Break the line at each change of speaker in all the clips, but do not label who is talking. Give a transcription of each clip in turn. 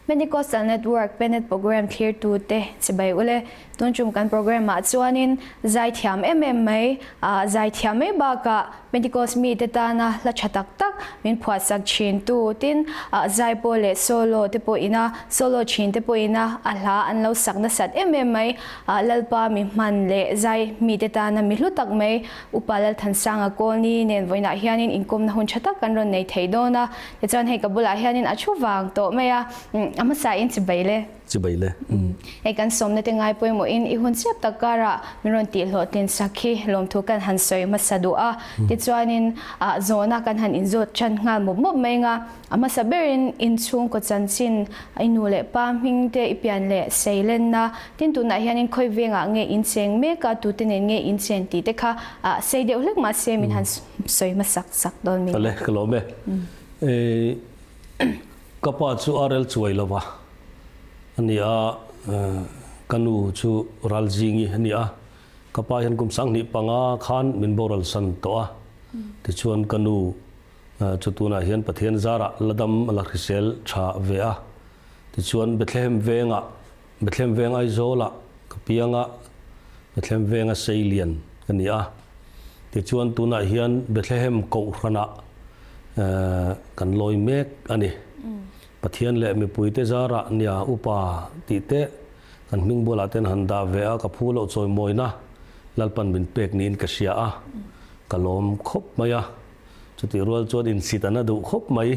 Pentecostal Network Penet Program thlirtute chibai ule. Tun tum kan program ah chuanin zaithiam em em mai, zaithiam mai bakah Pentecost mite tana hla tha tak tak min phuahsak thin tu tin zai pawh leh solo te pawh ina solo thin te pawh ina a hla an lo sak nasat em em mai. Lalpa mi hman leh zai mite tana mi hlu tak mai Upa Lalthansanga Kawlni nen vawiinah hianin inkawmna hun tha tak kan rawn nei thei dawn a, tichuan hei ka bulah hianin a thu vang tawh mai a, a hmasa in chibai le.
Chibai le.
Hei kan sawmna te ngai pawimawhin i hun chiap tak karah min rawn tihhlawh tlin sak hi lawmthu kan han sawi hmasa duh a, tichuanin zawhna kan han inzawt tan nghal mup mup mai anga a hmasa berin inchhungkaw chanchin i nu leh pa hming te i pian leh seilenna Tin, tunah hianin khawi vengah nge in cheng mek a, tute nen nge in chen tih te kha sei deuh hlek mahse min han sawi hmasak sak dawn min.
Tale, ka lawm e. Ka pa chu RL chuai lova a ni a, ka nu chu Ralzingi a ni a. Ka pa hian kum 25 khan min boral san tawh a, tichuan ka nu chu tunah hian Pathian zarah la dam a la hrisel tha ve a. Tichuan Bethlehem vengah Bethlehem veng Aizawlah ka piang a, Bethlehem venga seilian ka ni a. Tichuan tunah hian Bethlehem Kohhranah kan lawi mek a ni. Pathian leh mipuite zarah nia upa tih te kan hming bualah ten han dah ve a, ka phu loh chawimawina Lalpan min pek niin ka hria a, ka lawm khawp mai a. Chutih rual chuan insit an a duh khawp mai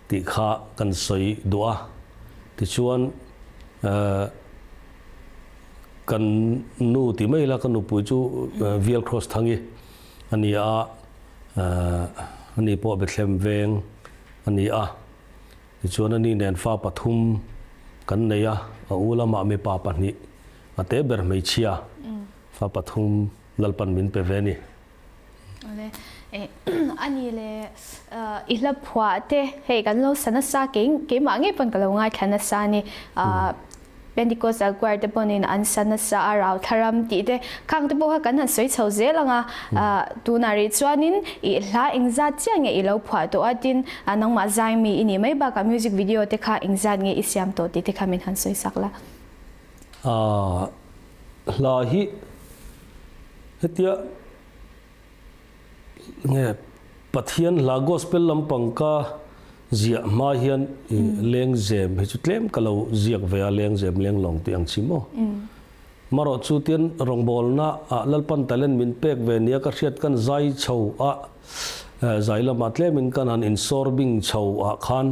tih kha kan sawi duh a. Tichuan kan nu ti mai ila ka nupui chu Vial Cross Thangi a ni a, ani pawh Bethlehem veng a ni a. Tichuan ani nen fa pathum kan nei a, a u lamah mipa pahnih, a te ber hmeichhia fa pathum Lalpan min pe ve a ni.
Awle a ni le i hla phuah te hei kan lo sa nasa kei keimah ngei pawn ka lo ngaithla nasa a ni Pentecostal choir te pawhin an sa nasa a rau thlaram tih te khang te pawh kha kan han sawi chho zel ang a tunah rih chuanin i hla engzat chiah nge i lo phuah tawh a tin nangmah zai mi i nih mai bakah music video te kha engzat nge i siam tawh tih te kha min han sawi sak la.
Hla hi hetia nge Pathian hla gospel lampang ka ziah hma hian lengzem hi chu tlem ka lo ziak ve a, lengzem lenglawng tih ang chi maw. Marawh chu tian rawngbawlna ah Lalpan talent min pek ve nia ka hriat kan zai chho a, zai lamah tlemin kan han insawr bing chho ah khan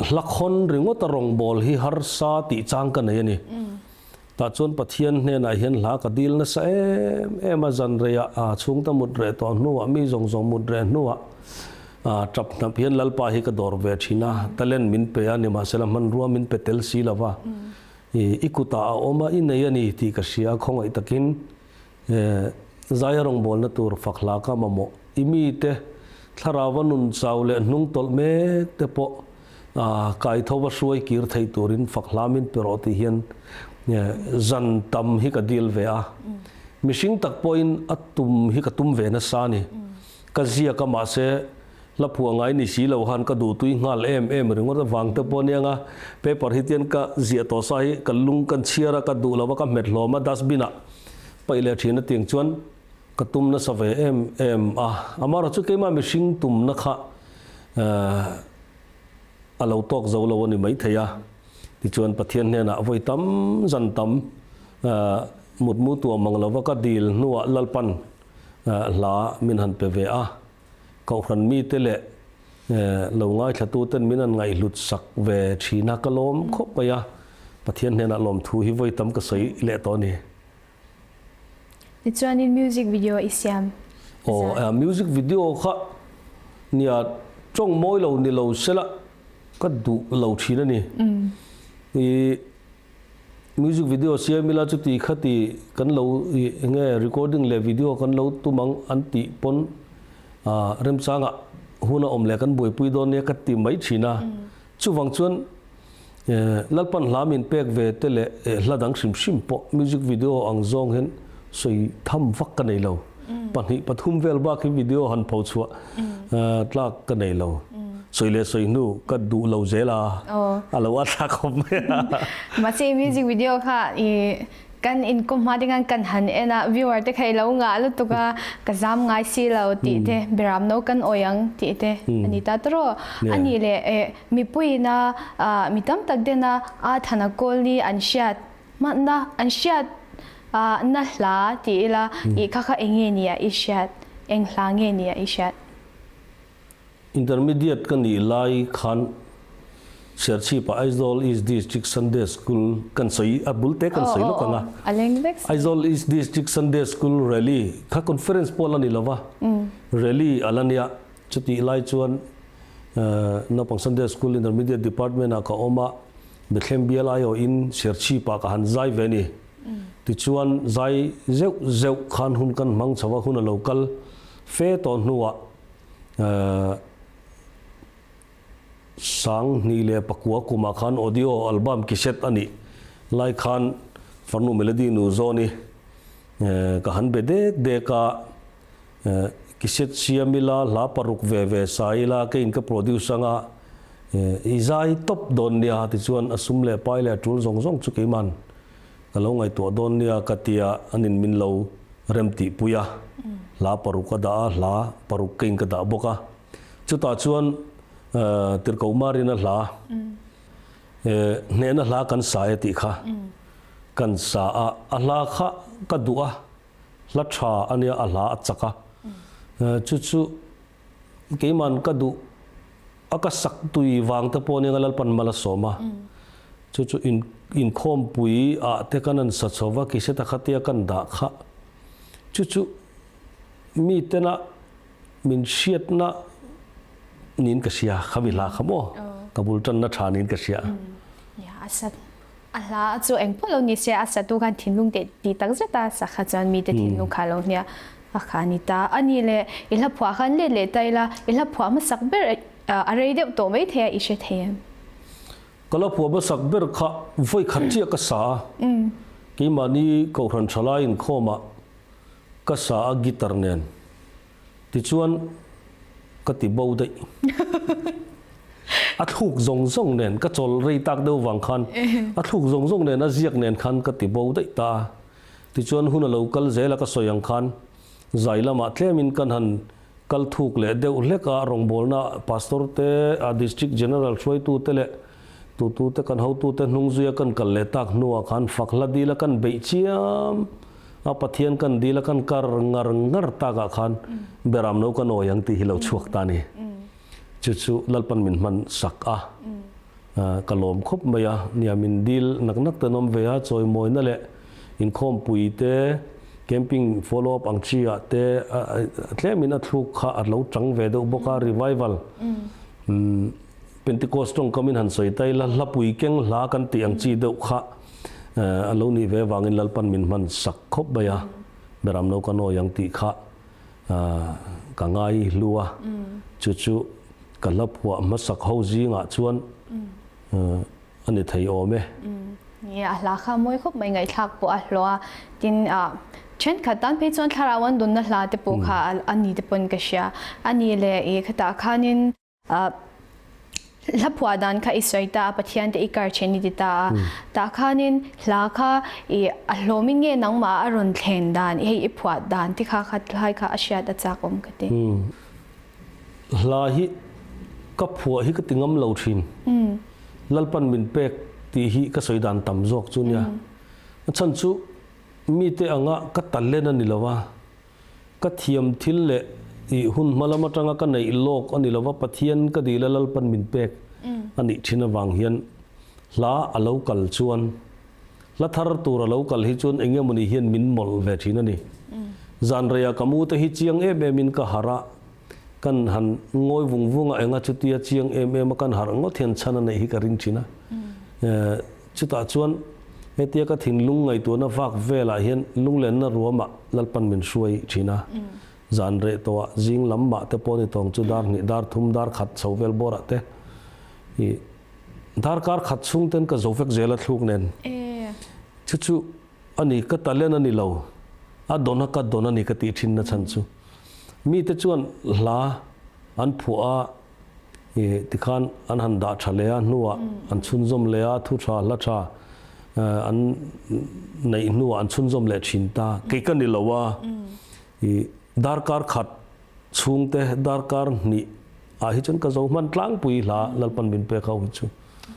Hlakhawn ringawta rawngbâwl hi harsa tih chang ka nei a ni. Tah chuan Pathian hnênah hian hla ka dîl nasa êm êm a, zan reiah chhûngte mut reh tawh hnuah, mi zawng zawng mut reh hnuah ṭap hnap hian Lalpa hi ka dâwr ve ṭhîn a, talent min pe a, nimahsela hmanrua min pe tel si lo va, i kutah a awm a, i nei a ni tih ka hria, khawngaih takin Zaia rawngbawlna tur fak hla ka mamawh. I mite thlarauva nun chau leh hnung tawlh mek te pawh kaithova hruai kir thei turin fak hla min pe rawh tih hian zan tam hi ka dil ve a. Mihring tak pawhin a tum hi ka tum ve nasa a ni. Ka ziak a mahse hla phuah ngai ni si lo han ka duhtui nghal em em ringawt avang te pawh aniang a, paper hi tian ka ziah tawh sa hi ka lung kan chhiar a, ka duh lo va ka hmet hlawm a dustbin ah paih leh thin a tiang chuan ka tum nasa ve em em a, amaherawh chu keimah mihring tumna kha a lo tawk zo lo a ni maithei a, tichuan Pathian hnenah vawi tam zan tam mutmu tuam ang lova ka dil hnuah Lalpan hla min han pe ve a. Kohhran mite leh lo ngaithlatuten min an ngaihhlut sak ve thin a, ka lawm khawp mai a, Pathian hnenah lawmthu hi vawi tam ka sawi leh tawh a ni.
Tichuanin music video i siam
zan. Aw, music video kha nia tawng mawi lo ni lo sela ka duh lo thin a ni. I Music video siam ila chuti khati kan lo eng nge recording leh video kan lo tum ang an tih pawn remchangah hun a awm leh kan buaipui dawn nia ka ti mai thin a. Chuvang chuan Lalpan hla min pek ve te leh hla dang hrim hrim pawh music video ang zawng hian sawi tham vak ka nei lo. Pahnih pathum vel bak hi video han pho chhuah tlak ka nei lo. Sawi leh sawi hnu ka duh lo zel a, a lo a thla khawp mai a.
Mahse i music video kha i kan inkawm hma te khan kan han en a, viewer te kha i lo ngah lutuk a, ka zam ngai si lo tih te, beram no kan awih ang tih te a ni ta tawh. A nih leh eh mipuiin a mi tam tak den a aa thana kawl ni an hriat hmanna an hriat na hla ti ila i kha kha eng nge nia i hriat, eng hla nge nia i hriat?
Intermediate ka nih lai khan Serchhip-ah Aizawl East District Sunday School kan sawi, a bul te kan sawi lawk ang a. Aizawl East District Sunday School Rally kha conference pawh la ni lo va, rally a la nia. Chutih lai chuan naupang Sunday School Intermediate Department-ah ka awm a, Bethlehem bial aiawhin Serchhip-ah ka han zai ve a ni. Tichuan zai zeuh zeuh khan hun kan hmang chho a, hun a lo kal fe tawh hnuah 2009 kumah khan audio album cassette a nih lai khan Farnu Melody nu Zawni ka han be dek dek a, cassette siam ila hla paruk ve ve sa ila keiin ka produce anga i zai tawp dawn nia tichuan a sum leh pai leh a tul zawng zawng chu keiman Ka lo ngaihtuah dawn nia ka tia anin min lo rem tihpui a, hla paruk a dah a, hla paruk keiin ka dah bawk a. Chutah chuan Tirhkoh Marina hla hnehna hla kan sa e tih kha kan sa a, a hla kha ka duh a, hla tha a nia, a hla a chak a, chu chu Keiman ka duh a ka sak tui vang te pawh nia Lalpan mal a sawm a, chu chu in inkhawmpui ah te kan an sa chho va kiseta khatia kan dah kha chu chu mi tena min hriatna niin ka hria khami hla kha maw ka bul tanna tha niin ka hria.
A hla chu eng pawh lo ni se a satu khan thinlung teh ti tak zet a sak kha chuan mite thinlung kha lo hnia a kha a ni ta. A ni le, i hla phuah khan let leh ta ila, i hla phuah hmasak ber a rei deuh tawh mai thei a, i hre thei em?
Ka hla phuah hmasak ber kha vawi khat chiah ka sa a, keimahni Kohhran Thalai inkhawmah ka sa a guitar nen. Tichuan ka ti bo daih. A thluk zawng zawng nen, ka chawl rei tak deuh vang khan a thluk zawng zawng nen a ziak nen khan ka ti bo daih ta a. Tichuan hun a lo kal zel a ka sawi ang khan zai lamah tlemin kan han kal thuk leh deuh hlek a, rawngbawlna pastor te, a district general hruaitu te leh tutu te kan hotu te hnung zuia kan kal leh tak hnuah khan fak hla dila kan beih chiam. A Pathian kan dil a kan kar ngar ngar takah khan beram no kan awi ang tih hi lo chhuak ta a ni. Chu chu Lalpan min hman sak a, ka lawm khawp mai a. Nia min dil nak nak ten awm ve a, chawimawina leh inkhawmpui te, camping follow up ang chi ah te tlemin a thluk kha a lo chang ve deuh bawk a, revival Pentecost tawngkamin han sawi ta ila, hlapui keng hla kan tih ang chi deuh kha A lo nih ve avangin Lalpan min hman sak khawp mai a, Beram lo ka nawi ang tih kha ka ngai hlu a, chu chu ka hla phuah hmasak ho zingah chuan a ni thei awm e.
Ni, a hla kha mawi khawp mai, ngaihthlak pawh a hlawh a, tin thenkhat tan phei chuan thlarau an dunna hla te pawh kha a ni te pawn ka hria. A ni leh i khatah khanin Hla phuah dan kha i sawi ta a, Pathian te i kar then i ti ta a, tah khanin hla kha i a hlawmin nge nangmah a rawn thlen dan, hei i phuah dan te kha kha hlai kha a hriat a chak awm ka ti.
Hla hi ka phuah hi ka ti ngam lo thin. Lalpan min pek tih hi ka sawi dan tam zawk chu nia. A chhan chu mite anga ka talent a ni lo a, Ka thiam thil leh i hun hma lam atanga ka neih lawk a ni lova, Pathian ka dil a Lalpan min pek a nih thin avang hian hla a lo kal chuan hla thar tur a lo kal hi chuan eng emawni hian min mawlh ve thin a ni. Zan reiah ka mu te hi chiang em em in ka harh a, kan han ngawi vung vung a enga chutia chiang em em a kan harh ngawt hian chhan a neih hi ka ring thin a. Chutah chuan hetia ka thinlung ngaihtuahna vak velah hian lunglenna ruamah Lalpan min hruai thin a. Zan reh tawhah zing lam mah te pawh ni tawng chu dar hnih, dar thum, dar khat chho vel bawrah te i darkar khat chhung ten ka zo vek zel a thluk nen. Chu chu a ni, ka talent a ni lo, a dawn a ka dawn a ni ka tih thin na chhan chu. Mite chuan hla an phuah a. I tikhan an han dah tha leh a, hnuah an chhunzawm leh a, thu tha hla tha an neih hnuah an chhunzawm leh thin ta. Kei ka ni lo a, i darkar khat chhungte darkar hnih ah hi chuan ka zo hman tlangpui hla Lalpan min pek ho hi chu.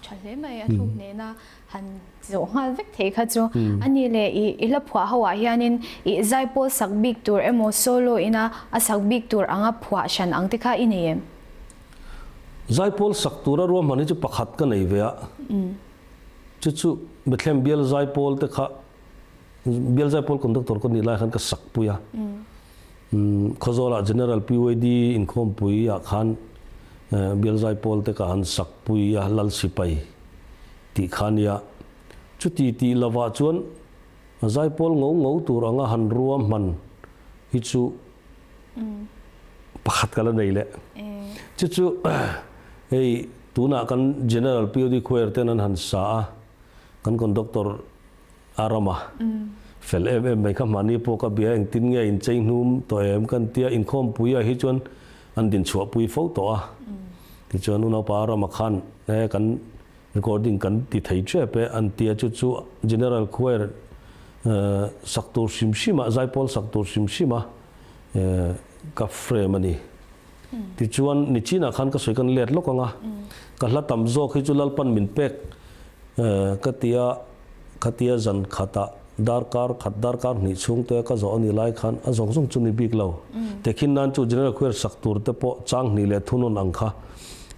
Tha hle mai a thluk nena han zawh nghal vek thei kha chu. A ni le i i hla phuah ho ah hianin i zaipawl sak bik tur emaw solo ina a sak bik tur anga phuah hran ang te kha i nei em?
Zaipawl sak tura ruahman hi chu pakhat ka nei ve a, chu chu Bethlehem bial zaipawl te kha bial zaipawl conductor ka nih lai khan ka sak pui a. Khawzawlah General PYD inkhawmpui ah khan bial zaipawl te ka han sak pui a, Lal Sipai tih kha nia. Chuti tih lovah chuan zaipawl ngo ngo tur anga han ruahman hi chu pakhat ka la nei leh. Chu chu hei tunah kan General POD Choir ten an han sa a, kan conductor a rama fel em em mai kha hmahni pawh ka bia engtin nge inchei hnum tawh em kan tia inkhawmpui ah hi chuan an dinchhuahpui fo tawh a. Tichuan unaupa a rama khan he kan Recording kan ti thei tep e, an tia chu chu General Choir sak tur hrim hrim a, zaipawl sak tur hrim hrim a ka frame a ni. Tichuan nichinah khan ka sawi kan let lawk ang a, ka hla tam zawk hi chu Lalpan min pek ka tia khatia zan khatah darkar khat darkar hnih chhung te ka zawh a ni lai khan a zawng zawng chu ni bik lo. Tehkhin nan chu General Choir sak tur te pawh chang hnih leh thunawn ang kha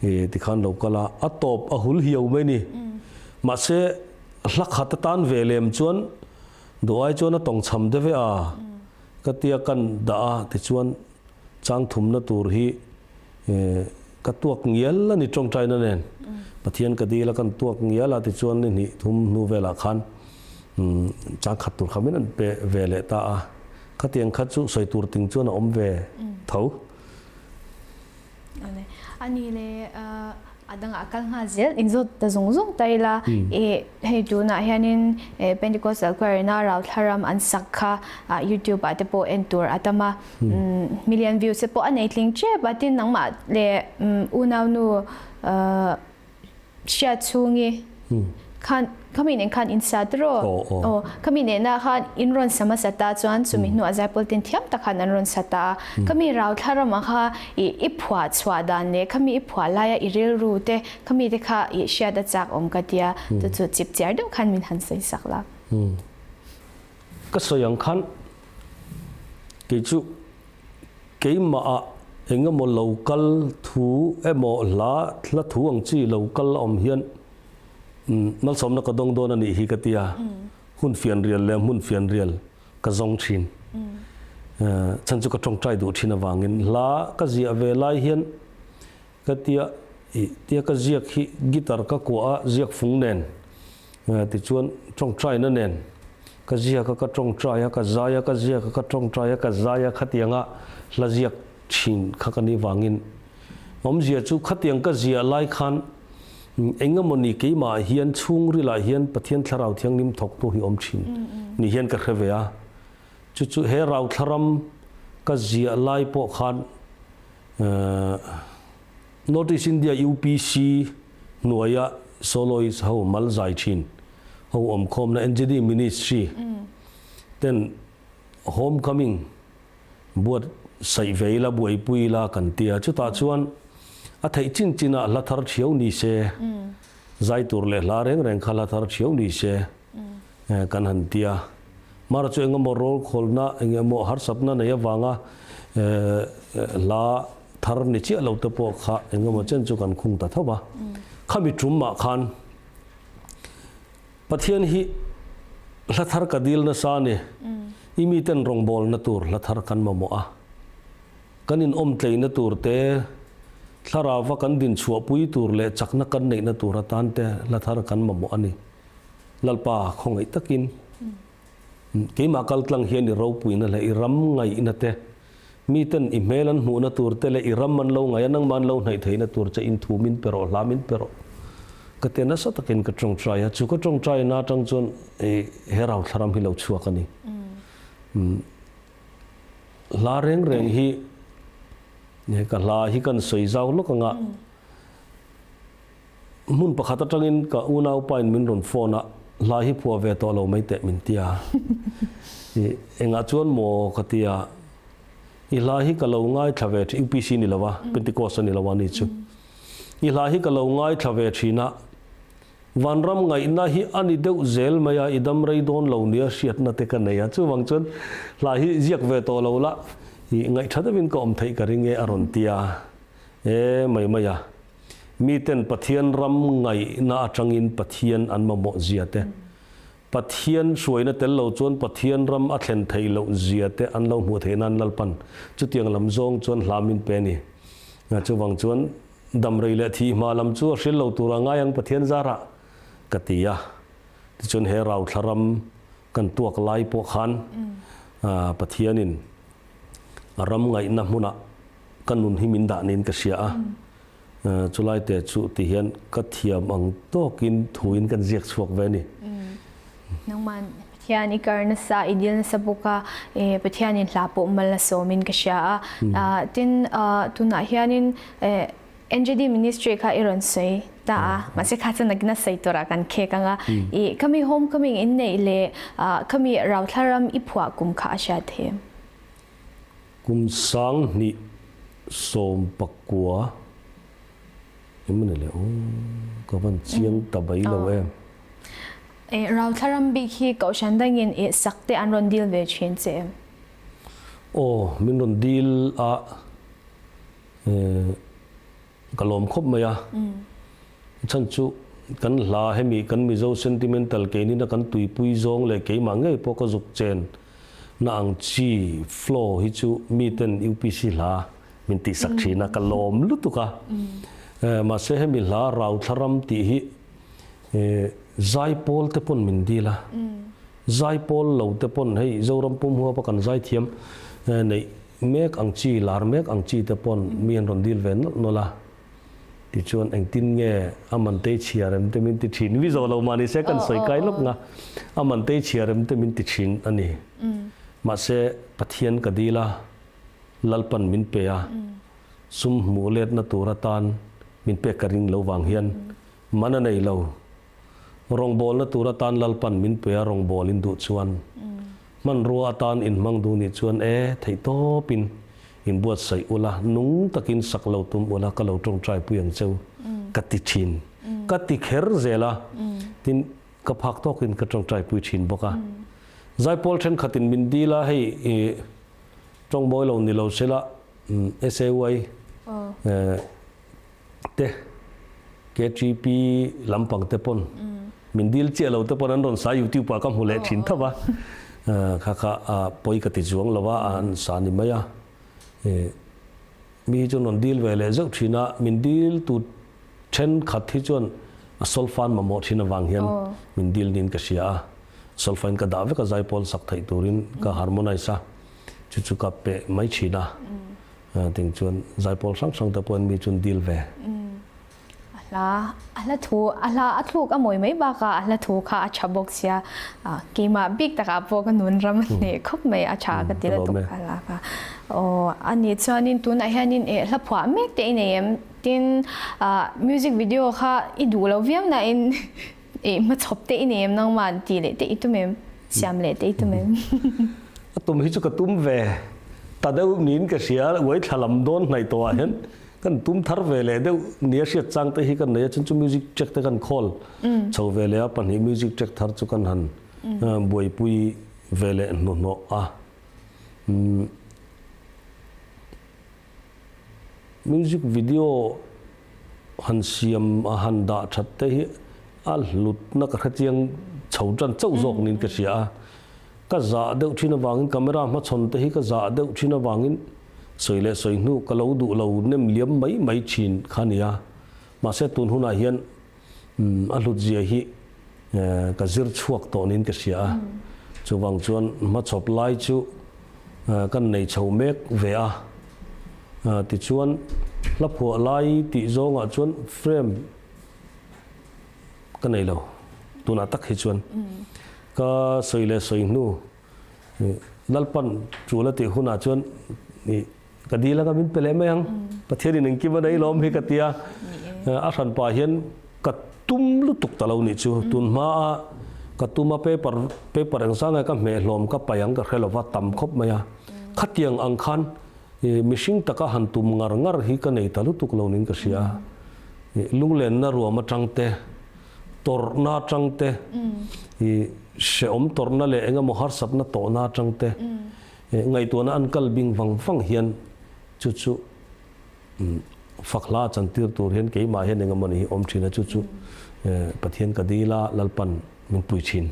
I tikhan lo kal a, a tawp a hul hiau mai ni. Mahse, hla khat atan ve lem chuan duh ai chuan a tawng cham deuh e a, ka tia kan dah a, tichuan chang thumna tur hi ka tuak ngial a ni tawngtaina nen. Pathian ka dil a kan tuak ngial a, tichuan ni hnih thum hnu velah khan chang khat tur kha min an pe ve leh ta a, khatiang kha chu sawi tur ting chuan a awm ve tho.
A ni le a dangah kal nghal zel inzawt ta zung zung ta ila i hei tunah hianin Pentecostal choir ina Rauthla ram an sak kha YouTube ah te pawh en tur a tam a million views te pawh a nei tling tep a tin nangmah leh unaunu Hriat chhungi khan khami nen khan in sa tiraw? Aw, khami nena khan in rawn sa hmasa ta chuan chumi hnuah zaipawl ten thiam tak khan an rawn sa ta a. Khami rauthla ramah kha i i phuah chhuah dan leh khami i phuah laia i rilru te khami te kha i hriat a chak awm ka tia chu chu chip chiar deuh khan min han sawi sak la.
Ka sawi ang khan kei chu Keimah ah eng emaw lo kal thu emaw hla hla thu ang chi lo kal a awm hian malsawmna ka dawng dawn a nih hi ka ti a, hun fianrial leh hmun fianrial ka zawng thin. Chhan chu ka tawngtai duh thin avangin hla ka ziah ve lai hian ka tia ih tia ka ziak hi guitar ka kuah a ziak fung nen tichuan tawngtaina nen ka ziak a ka tawngtai a ka zai a ka ziak a ka tawngtai a ka zai a khatianga hla ziak thin kha ka nih vangin awmzia chu khatiang ka ziah lai khan engemaw ni keimah hian chhungrilah hian Pathian Thlarau Thianghlim thawktu hi awm thin ni hian ka hre ve a chu chu he Rauthla ka ziah lai pawh khan North East India UPC hnuaia soloist ho mal zai thin ho awmkhawmna NGD Ministry ten Homecoming buat saih ve ila buaipui ila kan ti a, chutah chuan a theih chin chinah hla thar thiau ni se, zai tur leh hla reng reng kha hla thar thiau ni se kan han ti a. Mara chu engemaw rawl khawlna engemaw harsatna nei avanga hla thar ni chiah lo te pawh kha engemaw chen chu kan khung ta tho va. Khami tumah khan Pathian hi hla thar ka dil nasa a ni. I miten rawngbawlna tur hla thar kan mamawh a. Kan inawmtleina tur te, thlarauva kan dinchhuahpui tur leh chakna kan neihna tur atan te hla thar kan mamawh a ni. Lalpa khawngaih takin keimah kaltlang hian i ropuina leh i ram ngaihna te, miten i hmel an hmuhna tur te leh i ram an lo ngaih a nangmah an lo hnaih theihna tur che in thu min pe rawh, hla min pe rawh. Ka ti a, nasa takin ka tawngtai a, chu ka tawngtaina atang chuan he rauthla ram hi lo chhuak a ni. Hla reng reng hi ka hla hi kan sawi zau lawk anga. Hmun pakhat atangin ka unaupain min rawn phone a, hla hi phuah ve tawh lo mai teh min ti a. I engah chuan maw ka ti a, i hla hi ka lo ngaithla ve thin, UPC ni lo a, Pentecost a ni lo a ni chu. I hla hi ka lo ngaithla ve thin a, Vanram ngaihna hi a ni deuh zel mai a, i dam rei dawn lo nia hriatna te ka nei a, chuvang chuan hla hi ziak ve tawh lo la, i ngaihtha deuhin ka awm theih ka ring e a rawn ti a, e mai mai a. Miten Pathian ram ngaihna atangin Pathian an mamawh zia te, Pathian hruaina tel lo chuan Pathian ram a thlen theih loh zia te an lo hmuh theih nan Lalpan chutiang lam zawng chuan hla min pe a ni. Chuvang chuan Damrei leh thih hma lam chu a hril lo tur a ngai ang Pathian zarah ka ti a. Tichuan he rauthla ram kan tuak lai pawh khan Pathianin a ram ngaihna hmunah ka nun hi min dah niin ka hria a. Chulai te chu ti hian ka thiam ang tawkin thuin kan ziak chhuak ve a ni.
Nangman Pathian i kar nasa, i dil nasa bawk a, Pathianin hla pawh mal a sawmin ka hria a. Tin, tunah hianin NGD Ministry kha i rawn sawi ta a, mahse kha chuan nakin a sawi turah kan khek ang a. I khami homecoming in neih leh khami Rauthla ram i phuah kum kha a hriat thei em?
Kum 2019 emaw ni le aw, ka van chiang ta bai lo em.
Rauthla ram bik hi Kohhran dangin i sak te an rawn dil ve thin che em?
Aw, min rawn dil a, ka lawm khawp mai a. Chhan chu kan hla hemi kan Mizo sentimental keinin a kan tuipui zawng leh keimah ngei pawh ka zuk chen na ang chi flow hi chu miten UPC hla min tihsak thin a, ka lawm lutuk a. Mahse hemi hla Rauthla ram tih hi Zaipawl te pawn min dil a, zaipawl lo te pawn hei Zoram pum huapa kan zaithiam neih mek ang chi, lar mek ang chi te pawn mi an rawn dil ve nawlh nawlh a. Tichuan engtin nge a man tei chhia rem te min ti thin, mi zawh lo mah ni se kan sawi kai lawk nga, a man tei chhia rem te min ti thin a ni. Mahse Pathian ka dil a, Lalpan min pe a, sum hmuh letna tur atan min pek ka ring lo vang hian Man a nei lo. Rawngbawlna tur atan Lalpan min pe a rawngbawlin duh chuan hmanrua atan inhmang duh nih chuan e, theih tawpin inbuatsaih ula, nung takin sak lo tum ula ka lo tawngtai pui ang cheu ka ti thin. Ka ti kher zel a, tin ka phak tawkin ka tawngtai pui thin bawk a. Zaipawl thenkhatin min dil a, hei i tawngmawi lo ni lo sela SAY te KTP lampang te pawn min dil chiah lo te pawn an rawn sa YouTube ah ka hmu leh thin tho va, kha kha pawi ka ti chuang lo va an sa ni mai a, mi hi chuan rawn dil ve leh zeuh thin a, min dil tu thenkhat hi chuan a solfan mamawh thin avang hian min dil niin ka hria a, solfain ka dah vek a zaipawl sak theih turin ka harmonize a, chu chu ka pe mai thin a. Ting chuan zaipawl hrang hrang te pawhin mi chuan dil ve.
A hla, a hla thu, a hla a thluk a mawi mai bakah a hla thu kha a tha bawk sia. Keimah bik takah pawh ka nun ram a hneh khawp mai, a tha ka ti lutuk a hla kha. Aw, a nih chuanin tunah hianin eh hla phuah mek te i nei em? Tin, music video kha i duh lo viau nain eh hmachhawp te i nei em nangmah tih leh te i tum em? Siam leh te i tum em?
A tum hi chu ka tum ve ta deuh niin ka hria, uai thla lam dawn hnaih tawh ah hian kan tum thar ve leh deuh nia hriat chang te hi kan nei a, chun chu music track te kan khawl chho ve leh a, pahnih music track thar chu kan han buaipui ve leh hnuhnawh a. Music video han siam a han dah that te hi a hlutna ka hrechiang chho tan chauh zawk niin ka hria a. Ka zah deuh thin avangin camera hmachhawn te hi ka zah deuh thin avangin sawi leh sawi hnu ka lo duh lo nem liam mai mai thin kha a ni a. Mahse tun hunah hian a hlut zia hi ka zir chhuak tawh niin ka hria a. Chuvang chuan hmachhawp lai chu kan nei chho mek ve a. Tichuan hla phuah lai tih zawngah chuan frame ka nei lo tunah tak hi chuan ka sawi leh sawi hnu Lalpan tul a tih hunah chuan ka dil anga min pe leh mai ang. Pathianin engkim a nei lawm hi ka ti a. A hranpa hian. Ka tum lutuk ta lo nih chu. Tun hma a ka tum a paper paper engzang nge ka hmeh hlawm ka paih ang ka hre lova tam khawp mai a. Khatiang ang khan mihring taka han tum ngar ngar hi ka nei ta lutuk lo niin ka hria. Lunglenna ruam atang te, tawrhna atang te, hrehawm tawrhna leh engemaw harsatna tawhna atang te ngaihtuahna an kal bing vang vang hian chu chu Fak hla chantir tur hian keimah hian eng emawni hi awm thin a, chu chu Pathian ka dil a, Lalpan min pui thin.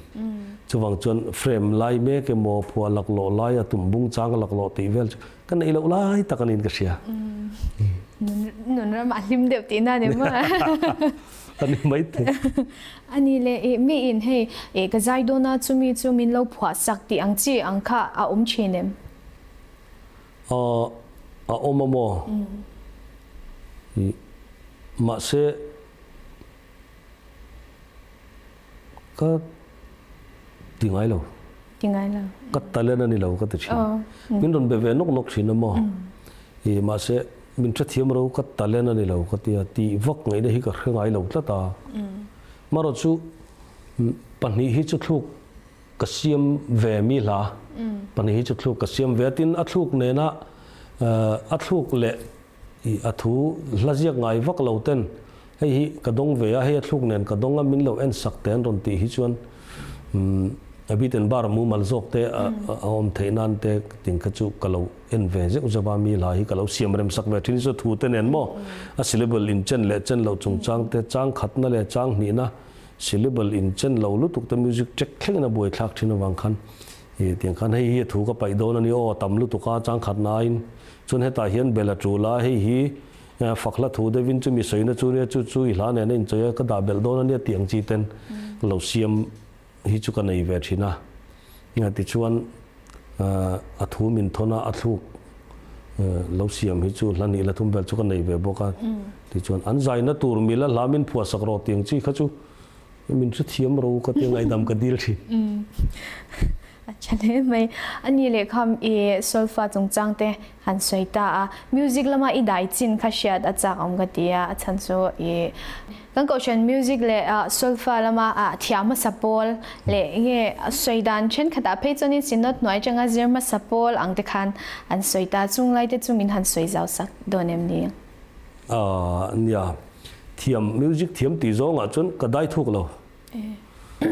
Chuvang chuan frame lai mek emaw, phuah laklawh lai, a tum bung chang laklawh tih vel chu ka neih loh lai tak a niin ka hria.
Nun ram a hlim deuh tihna a ni maw?
A ni mai thei.
A ni le, i miin hei ka zai dawn a, chumi chu min lo phuah sak tih ang chi ang kha a awm thin em?
A awm a maw? Mahse, ka ti ngai lo.
Ti ngai lo.
Ka talent a ni lo ka ti thin. Min rawn be ve nawk nawk thin a maw? Mahse, min hrethiam ro ka talent a ni lo ka ti a, tih vak ngaihna hi ka hre ngai lo tlat a. Marawhchu, pahnih hi chu thluk Ka siam ve mi hla pahnih hi chu thluk ka siam ve a, tin a thluk nena a thluk leh a thu hla ziak ngai vak lo ten hei hi ka dawng ve a, hei a thluk nen ka dawng a min lo en sak te an rawn tih hi chuan a biten bar mumal zawk te a awm theih nan te ting kha chu ka lo en ve zeuh zeuh a, mi hla hi ka lo siam rem sak ve thin hi chu thu te nen maw a syllable in chen leh chen loh chungchang te chang khatna leh chang hnihna Syllable in chen lo lutuk te music track thlengin a buai thlak thin avang khan i tiang khan hei hi a thu ka paih dawn a ni aw a tam lutuk a chang khat nain chuan hetah hian bel a tul a hei hi fak hla thu deuhin chu mi sawina chu nia chu chu i hla nen a inchawih a ka dah belh dawn a nia tih ang chi ten lo siam hi chu ka nei ve thin a tichuan a thu min thawn a a thluk lo siam hi chu hla nih la thum vel chu ka nei ve bawk a tichuan an zaina tur mila hla min phuah sak rawh tiang chi kha chu min hrethiam ro ka tia ngaihdam ka dil thin.
A tha hle mai. A ni leh kham i solfa chungchang te han sawi ta a, music lama i dai chin kha hriat a chak awm ka ti a, a chhan chu i kan kohhran music leh solfa lama thiam hmasa pawl leh nge sawi dan thenkhatah phei chuanin synod hnuai atanga zir hmasa pawl ang te khan an sawi ta, chung lai te chu min han sawi zau sak dawn em ni?
Nia, thiam music thiam tih zawngah chuan ka dai thuk lo.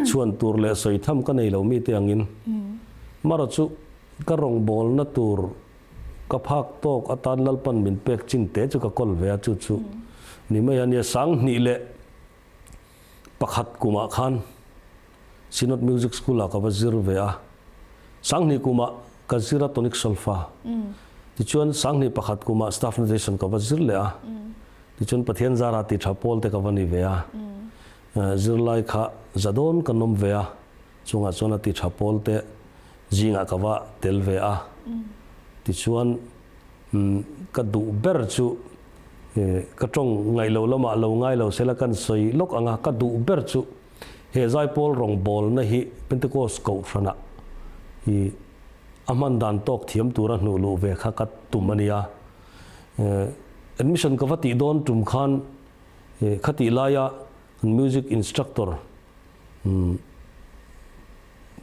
Chhuan tur leh sawi tham ka nei lo mite angin. Marawh chu ka rawngbawlna tur ka phak tawk atan Lalpan min pek chin te chu ka kawl ve a, chu chu ni mai a nia. 2001 kumah khan Synod Music School ah ka va zir ve a, 2000 kumah ka zir a tonic solfa. Tichuan 2001 kumah staff notation ka va zir leh a, tichuan Pathian zara ti tha pawl te ka va ni ve a. Zirlai kha za dawn ka nawm ve a, chungah chuan a ti tha pawl te zingah ka va tel ve a. Tichuan ka duh ber chu ka tawng ngaih lo lamah lo ngai lo sela kan sawi lawk ang a, ka duh ber chu he zaipawl rawngbawlna hi Pentecost kohhranah i a hman dan tawk thiam tura hnuh luh ve kha ka tum a nia. Admission ka va tih dawn tum khan Khatih laia kan music instructor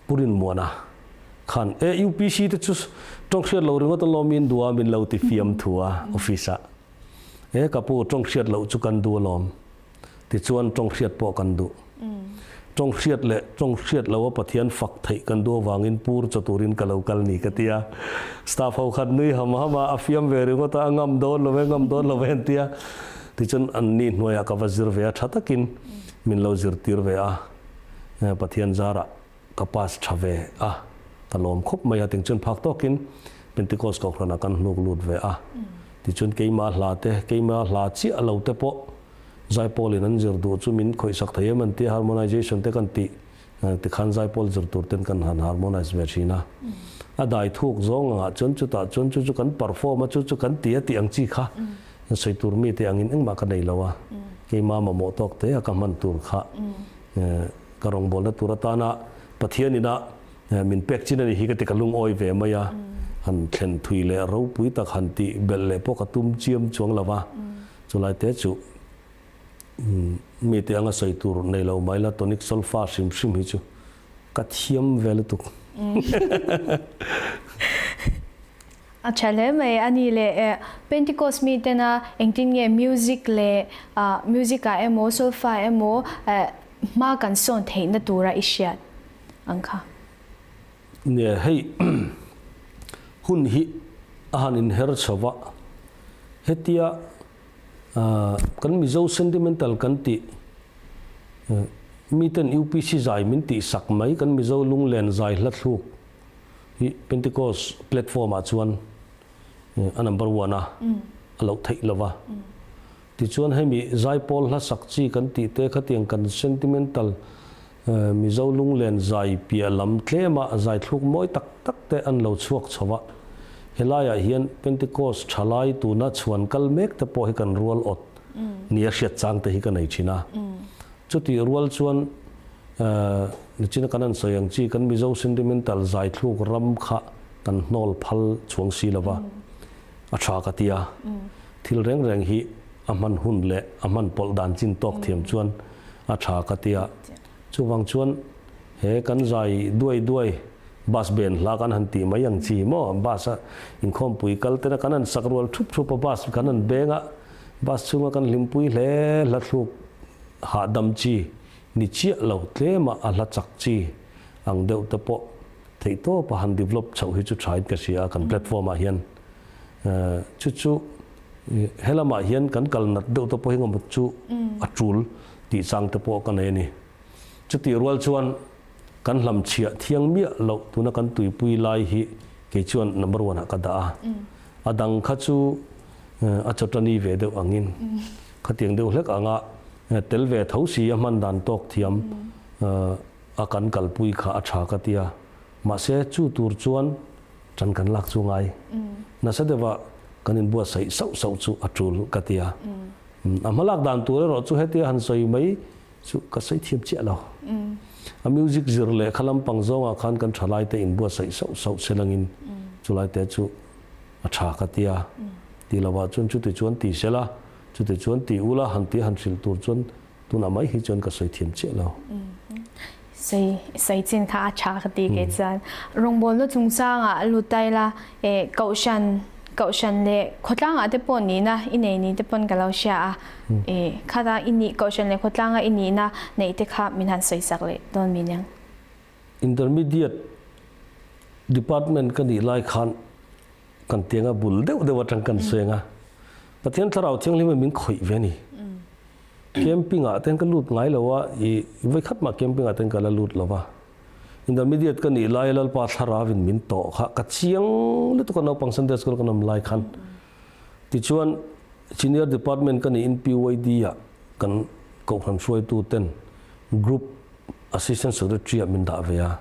Pu Rinmuana khan e UPC te chu tawng hriat loh ringawt alawm in duh a min lo ti fiam thu a office ah. E ka pu tawng hriat loh chu kan duh alawm tichuan tawng hriat pawh kan duh. Tawng hriat leh tawng hriat loh a Pathian fak theih kan duh avangin pur chaw turin ka lo kal ni ka ti a. Staff ho khat nui ham ham a, a fiam ve ringawt a, a ngam dawn lo ve, ngam dawn lo ve an ti a. Tichuan an ni hnuaiah ka va zir ve a, tha takin min lo zirtir ve a, Pathian zarah ka pass tha ve a, ka lawm khawp mai a, tingchuan phak tawkin Pentecost Kohhranah kan hnuk lut ve a. Tichuan keimah hla te, keimah hla chiah lo te pawh Zaipawlin an zir duh chu min khawihsak thei em an tia, harmonization te kan tih tikhan zaipawl zir tur ten kan han harmonize ve thin a. A dai thuk zawng angah chuan chutah chuan chu chu kan perform a, chu chu kan ti a tih ang chi kha sawi tur mi te angin engmah ka nei lo a. Keimah mamawh tawk te a ka hman tur kha ka rawngbawlna tur atana Pathian ina min pek chin a ni hi ka ti ka lungawi ve mai a. Han thlen thui leh ropui tak han tih belh leh pawh ka tum chiam chuang lo va. Chulai te chu Mite anga sawi tur nei lo mai la tonic solfa hrim hrim hi chu ka thiam ve lutuk.
A tha hle mai a ni le e. Pentecost mi tena engtin nge music leh music ah emaw solfa emaw hma kan sawn theihna tura i hriat ang kha?
Nia hei hun hi a han inher chho va, hetia Kan Mizo sentimental kan tih miten UPC zai min tih sak mai kan Mizo lunglen zai hla thluk hi Pentecost platform ah chuan a number one a a loh theih lo va. Tichuan hemi zaipawl hla sak chi kan tih te khatiang kan sentimental Mizo lunglen zai piah lam tlema zai thluk mawi tak tak te an lo chhuak chho a, helaiah hian Pentecost thalai tuna chhuan kal mek te pawh hi kan rual awt nia hriat chang te hi ka nei thin a. Chutih rual chuan nichina kan han sawi ang chi kan Mizo sentimental zai thluk ram kha kan hnawl phal chuang si lo va, a tha ka ti a. Thil reng reng hi a hman hun leh a hman pawlh dan chin tawk thiam chuan a tha ka ti a, chuvang chuan he kan zai duai duai bus ben hla kan han tih mai ang chi maw, bus a inkhawmpui kal tena kan han sak rual thup thup a, bus kan han beng a, bus chhunga kan hlimpui hle hla thluk hahdam chi ni chiah lo tlema a hla chak chi ang deuh te pawh theihtawp a han develop chhoh hi chu thain ka hria a kan platform ah hian chu chu Helamah hian kan kal nat deuh te pawh hi ngawmawt chu a tul tih chang te pawh ka nei a ni. Chutih rual chuan kan hlamchhiah thiang miah loh tuna kan tuipui lai hi kei chuan number one ah ka dah a. A dang kha chu a chawtani ve deuh angin khatiang deuh hlek anga tel ve tho si a hman dan tawk thiam a kan kalpui kha a tha ka tia. Mahse chu tur chuan Ṭan kan lak chu ngai. Nasa deuha kan inbuatsaih sauh sauh chu a ṭul ka ti a. A hmalak dan tur erawh chu hetia han sawi mai chu ka sawi thiam chiah lo. A music zir leh kha lampang zawngah khan kan ṭhalaite inbuatsaih sauh sauh se langin chulaite chu a ṭha ka ti a. Ti lovah chuan chuti chuan ti sela, chuti chuan ti ula han ti han hrilh tur chuan Tunah mai hi chuan ka sawi thiam chiah lo.
Sawi sawi chin kha a tha ka ti kei chuan. Rawngbawlna chungchangah lut ta ila eh kohhran kohhran leh khawtlangah te pawh nihna i nei ni te pawn ka lo hria a. Eh khata i nih kohhran leh khawtlanga i nihna neih te kha min han sawi sak leh dawn mi niang.
Intermediate department ka nih lai khan kan tianga bul deuh deuh atang kan seng a. Pathian thlarau thianghlim in min khawih ve a ni. Camping ah ten ka lut ngai lo a, i vawikhat mah camping ah ten ka la lut lo va. Intermediate ka nih lai Lalpa thlarau in min tawh kha ka chiang lutuk a naupang Sunday school kan awm lai khan. Tichuan senior department ka nih in PYD ah kan kohhran hruaitu ten group assistant secretary ah min dah ve a.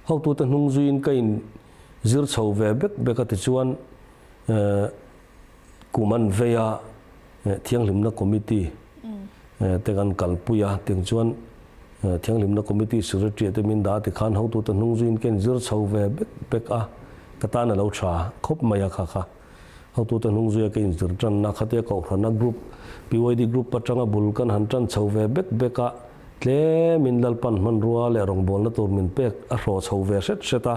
Hotu te hnung zui in ka in zir chho ve bek bek a tichuan Kum an vei a, Thianghlimna Committee te kan kalpui a, tiang chuan Thianghlimna Committee Secretary te min dah a tikhan hotute hnung zuiin ka inzir chho ve bek bek a, ka tan a lo tha khawp mai a kha kha. Hotute hnung zuia ka inzir tanna khatia Kohhrana Group, PYD Group atanga bul kan han tan chho ve bek bek a, tlemin Lalpan hmanrua leh rawngbawlna tur min pek a hraw chho ve hret hret a.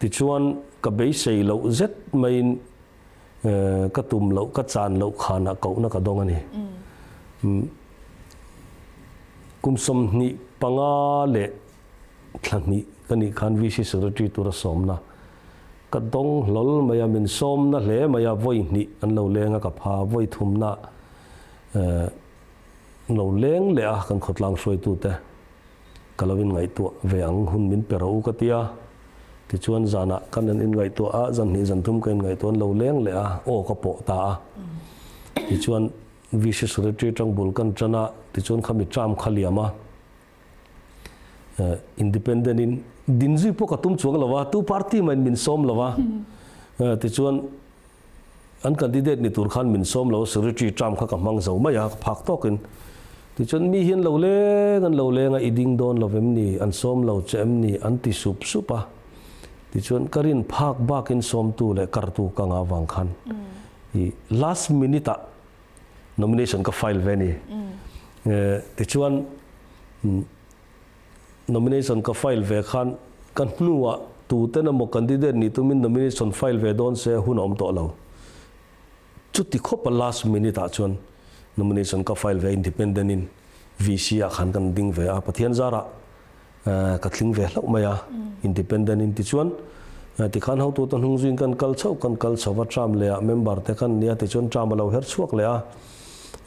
Tichuan ka beisei loh zet maiin ka tum loh, ka chan loh khanah kohna ka dawng a ni. Kum 25 leh thla hnih ka nih khan VC Secretary tura sawmna ka dawng hlawl mai a, min sawmna hle mai a, vawi hnih an lo leng a ka pha, vawi thumna lo leng leh a kan khawtlang hruaitute. Ka lo inngaihtuah ve ang, hun min pe rawh u ka ti a. Tichuan zanah kan an inngaihtuah a, zan hnih zan thum ka inngaihtuah an lo leng leh a, aw ka pawh ta a. Tichuan VC Secretary atang bul kan tan a, tichuan khami term kha liam a, Independent in din zui pawh ka tum chuang lo a, tu party mah in min sawm lo a. Tichuan An candidate ni tur khan min sawm lo, secretary term kha ka hmang zo mai a, ka phak tawkin. Tichuan mi hian lo leng an lo leng a, i ding dawn lo em ni, an sawm lo che em ni, an ti sup sup a. Tichuan ka rin phak bakin sawmtu leh kartu ka ngah vang khan i last minute ah nomination ka file ve a ni. Tichuan nomination ka file ve khan ka hnuah tuten emaw candidate nih tumin nomination file ve dawn se hun a awm tawh lo. Chuti khawpa last minute ah chuan nomination ka file ve independent in VC ah khan kan ding ve a, Pathian zarah ka tling ve hlauh mai a, independent in tichuan tikhan hotute hnung zuiin kan kal chhoh kan kal chho va term leh ah member te kan nia tichuan term a lo her chhuak leh a,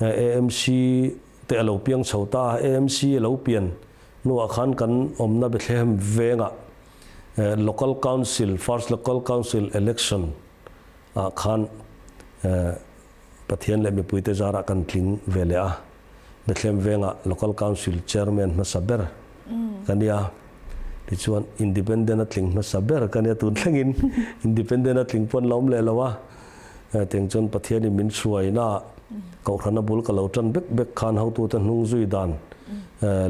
AMC te a lo piang chho ta a, AMC a lo pian hnuah khan kan awmna Bethlehem vengah Local Council, First Local Council Election ah khan Pathian leh mipuite zarah kan tling ve leh a, Bethlehem vengah Local Council Chairman hmasa ber ka nia. Tichuan Independent a tling hmasa ber ka nia tun thlengin Independent a tling pawn la awm leh lo a. Tiang chuan Pathianin min hruaina Kohhrana bul ka lo tan bek bek khan hotute hnung zui dan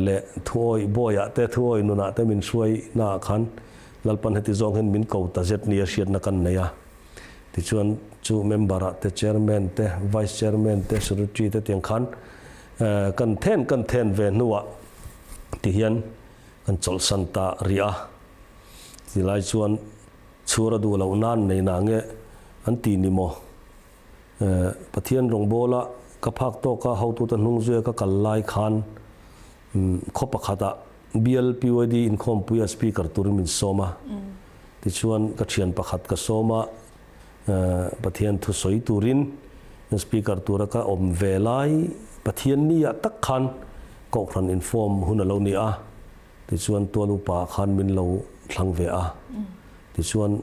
leh thuawi bawiah te thuawi nunah te min hruaina ah khan Lalpan heti zawng hian min ko ta zet nia hriatna kan nei a. Tichuan chu member ah te chairman te vice chairman te secretary te tiang khan kan then kan then ve hnuah tihian kan chawlhsan ta rih a. Tilai chuan chhur a duh loh nan nei na nge an ti ni maw? Pathian rawngbawla ka phak tawka hotute hnung zuia ka kal lai khan khaw pakhatah BLPYD inkhawmpuia speaker turin min sawm a. Tichuan ka thian pakhat ka sawm a, Pathian thusawi turin speaker tura ka awm ve lai Pathian niah tak khan Kohhran inform hun a lo ni a. Tichuan tual upa khan min lo thlang ve a. Tichuan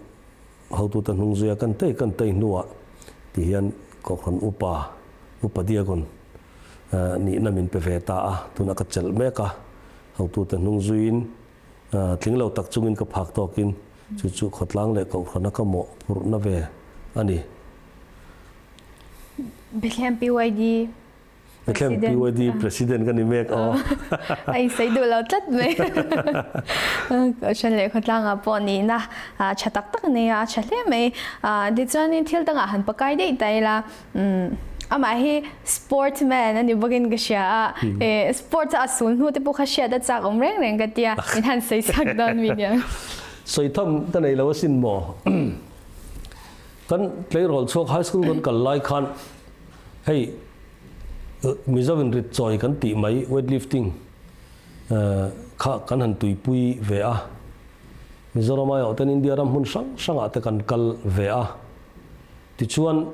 hotute hnung zuia kan tei kan tei hnuah tihian Kohhran upa, upa diakon nihna min pe ve ta a, tunah ka chelh mek a, hotute hnung zuiin tling lo tak chungin ka phak tawkin chu chu khawtlang leh Kohhrana ka mawhphurhna ve a ni.
Bethlehem PYD
Bethlehem PYD President ka ni mek aw.
A insei duh lo tlat mai. Kohhran leh khawtlangah pawh nihna tha tak tak a nei a, a tha hle mai. Tichuanin thil dangah han pakai daih ta ila, amah hi sportsman a ni bawkin ka hria a, sports a sul hnu te pawh kha hriat a chak awm reng reng ka tia, min han sawi chak dawn mi nia.
Sawi tham ka nei lo asin maw. Kan tleirawl chhuak high school kan kal lai khan Hei Mizo in rit chawi kan tih mai weight lifting kha kan han tuipui ve a, Mizoram aiawh ten India ram hmun hrang hrangah te kan kal ve a, tichuan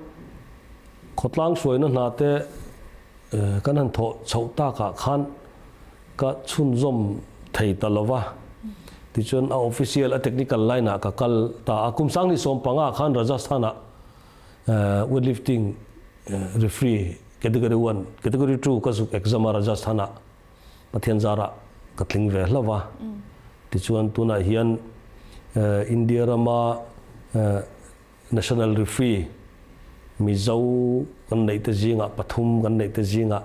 khawtlang hruaina hna te kan han thawh chhoh takah khan ka chhunzawm thei ta lo va, tichuan a official a technical line ah ka kal ta a, kum sanghnih 15 khan Rajasthan ah Weightlifting referee category 1, category 2 ka zuk exam a Rajasthan ah Pathian zarah ka tling ve hlauh va. Tichuan tunah hian India rama national referee Mizo kan neih te zingah pathum kan neih te zingah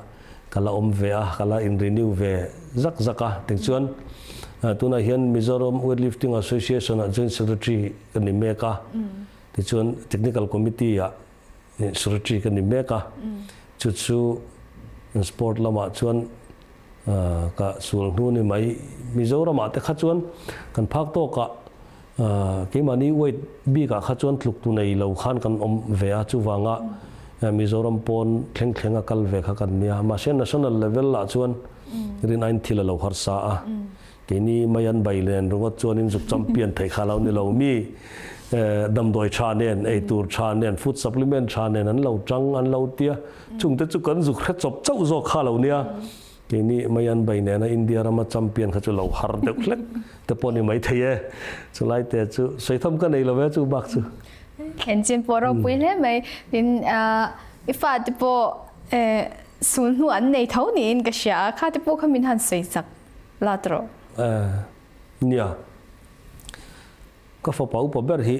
ka la awm ve a, ka la in renew ve zak zak a. Tichuan tunah hian Mizoram Weightlifting Association ah joint secretary ka ni mek a. Tichuan Technical Committee ah Secretary ka ni mek a, chu chu Sport lamah chuan ka sual hnu ni mai. Mizoramah te kha chuan kan phak tawkah keimahni weight bikah kha chuan tluk tu nei lo khan kan awm ve a, chuvanga Mizoram pawn thleng thleng a kal ve kha kan nia. Mahse National level ah chuan rin aiin thil a lo harsa a. Keini mai an bai len ringawt chuanin zuk champion theih kha lo ni lo mi damdawi tha nen, eitur tha nen, food supplement tha nen an lo tang an lo tia, chungte chu kan zuk hre chawp chauh zawk kha lo nia. Keini mai an bai nena India rama champion kha chu lo har deuh hlek te pawh ni mai thei e. Chulai te chu sawitham ka nei lo ve chu bak chu.
Engine pawh ropui hle mai. Tin i fate pawh sul hnu an nei tho niin ka hria a, khate pawh kha min han sawi chak. La ta rawh.
Nia. Ka fapa upa ber hi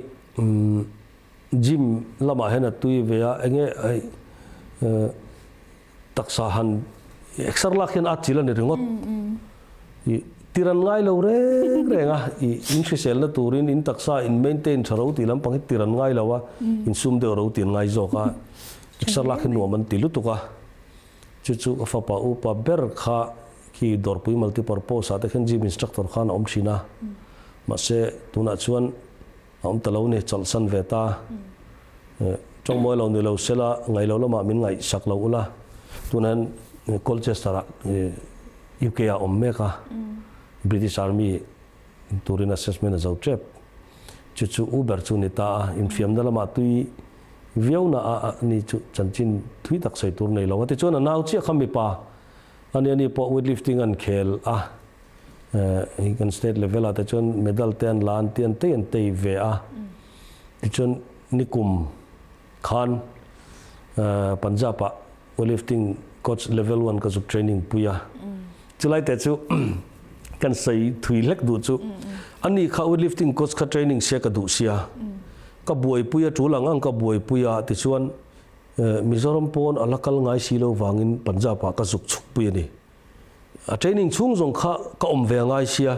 gym lamah hian a tui ve a, enge hei taksa han exer lak hian a chil a ni ringawt. I tiran ngai lo reng reng a, i in hriselna turin in taksa in maintain tha ro tih lampang hi tiran ngai lo a, in sum deuh ro tih an ngai zawk a, exer lak hi nuam an ti lutuk a. Chu chu ka fapa upa ber kha khi Dawrpui Multipurpose ah te khian gym instructor khan a awm thin a. Mahse tunah chuan a awm ta lo ni, chawlhsan ve ta. Tawngmawi lo ni lo sela, ngaih lo lamah min ngaihsak lo ula. Tunah hian Colchester ah UK ah a awm mek a, British Army turin assessment a zo tep. Chu chu Uber chu ni ta a, infiamna lamah tui viauna a a ni chu chanchin thui tak sawi tur nei lo a. Tichuan a nau chiah kha mipa a nia ni pawh weightlifting an khel a, hei kan state level ah te chuan medal te an la an ti an tei an tei ve a. Tichuan nikum khan Punjab ah weightlifting coach level one ka zuk training pui a. Chulai te chu kan sawi thui hlek duh chu ani kha weightlifting coach kha training sia ka duh sia ka buaipui a tul ang ang ka buaipui a tichuan Mizoram pawn a la kal ngai si lo vangin Punjab ah ka zuk chhuk pui a ni. A training chhung zawng kha ka awm ve ngai sia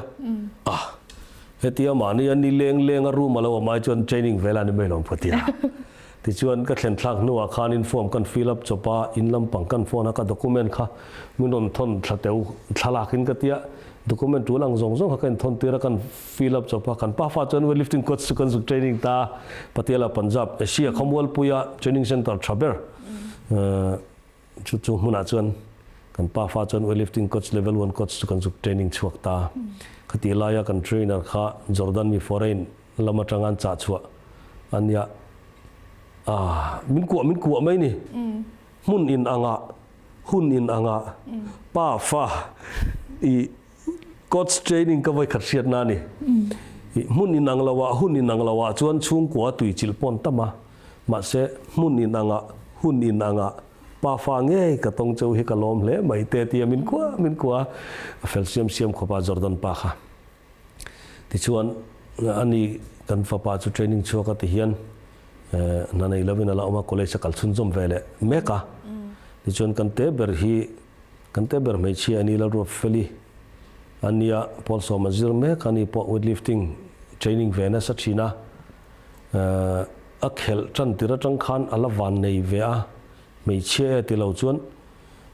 a hetia mahni a ni leng leng a room a lo awm ai chuan training vel a ni mai lo phatia. Tichuan ka thlen thlak hnuah khan in form kan fill up chawp a, in lampang kan phone a, ka document kha min rawn thawn thla teu thlalak in ka tia, document tul ang zawng zawng kha ka in thawn tir a, kan fill up chawp a, kan pafa chuan weightlifting coach chu kan zuk training ta a, Patiala Punjab Asia khawmualpuia training centre tha ber chu chu hmunah chuan kan pafa chuan weightlifting coach level one coach chu kan zuk training chhuak ta a, khati laia kan trainer kha Jordan mi foreign lam atanga an chah chhuah a nia. Ah, min kuah min kuah mai ni. Hmun in anga, hun in anga, pa fa i coach training ka vawi khat hriat na ni. I hmun in ang lo ah, hun in ang lo ah chuan chhungkua tui chilh pawn tam a. Mahse, hmun in anga, hun in anga, pa fa ngei ka tawng cheu hi ka lawm hle mai te tia min kuah min kuah a fel siam siam khawp a Jordan pa kha. Tichuan, ani kan fapa chu training chhuak a ti hian hna nei lovin a la awm a, college a kal chhunzawm ve leh mek a. Tichuan kan te ber hi, kan te ber hmeichhia a ni Lalruatfeli a nia, Paul Sawma zir mek a ni pawh weightlifting training ve nasa thin a, a khelh tan tir atang khan a la van nei ve a, hmeichhia e ti lo chuan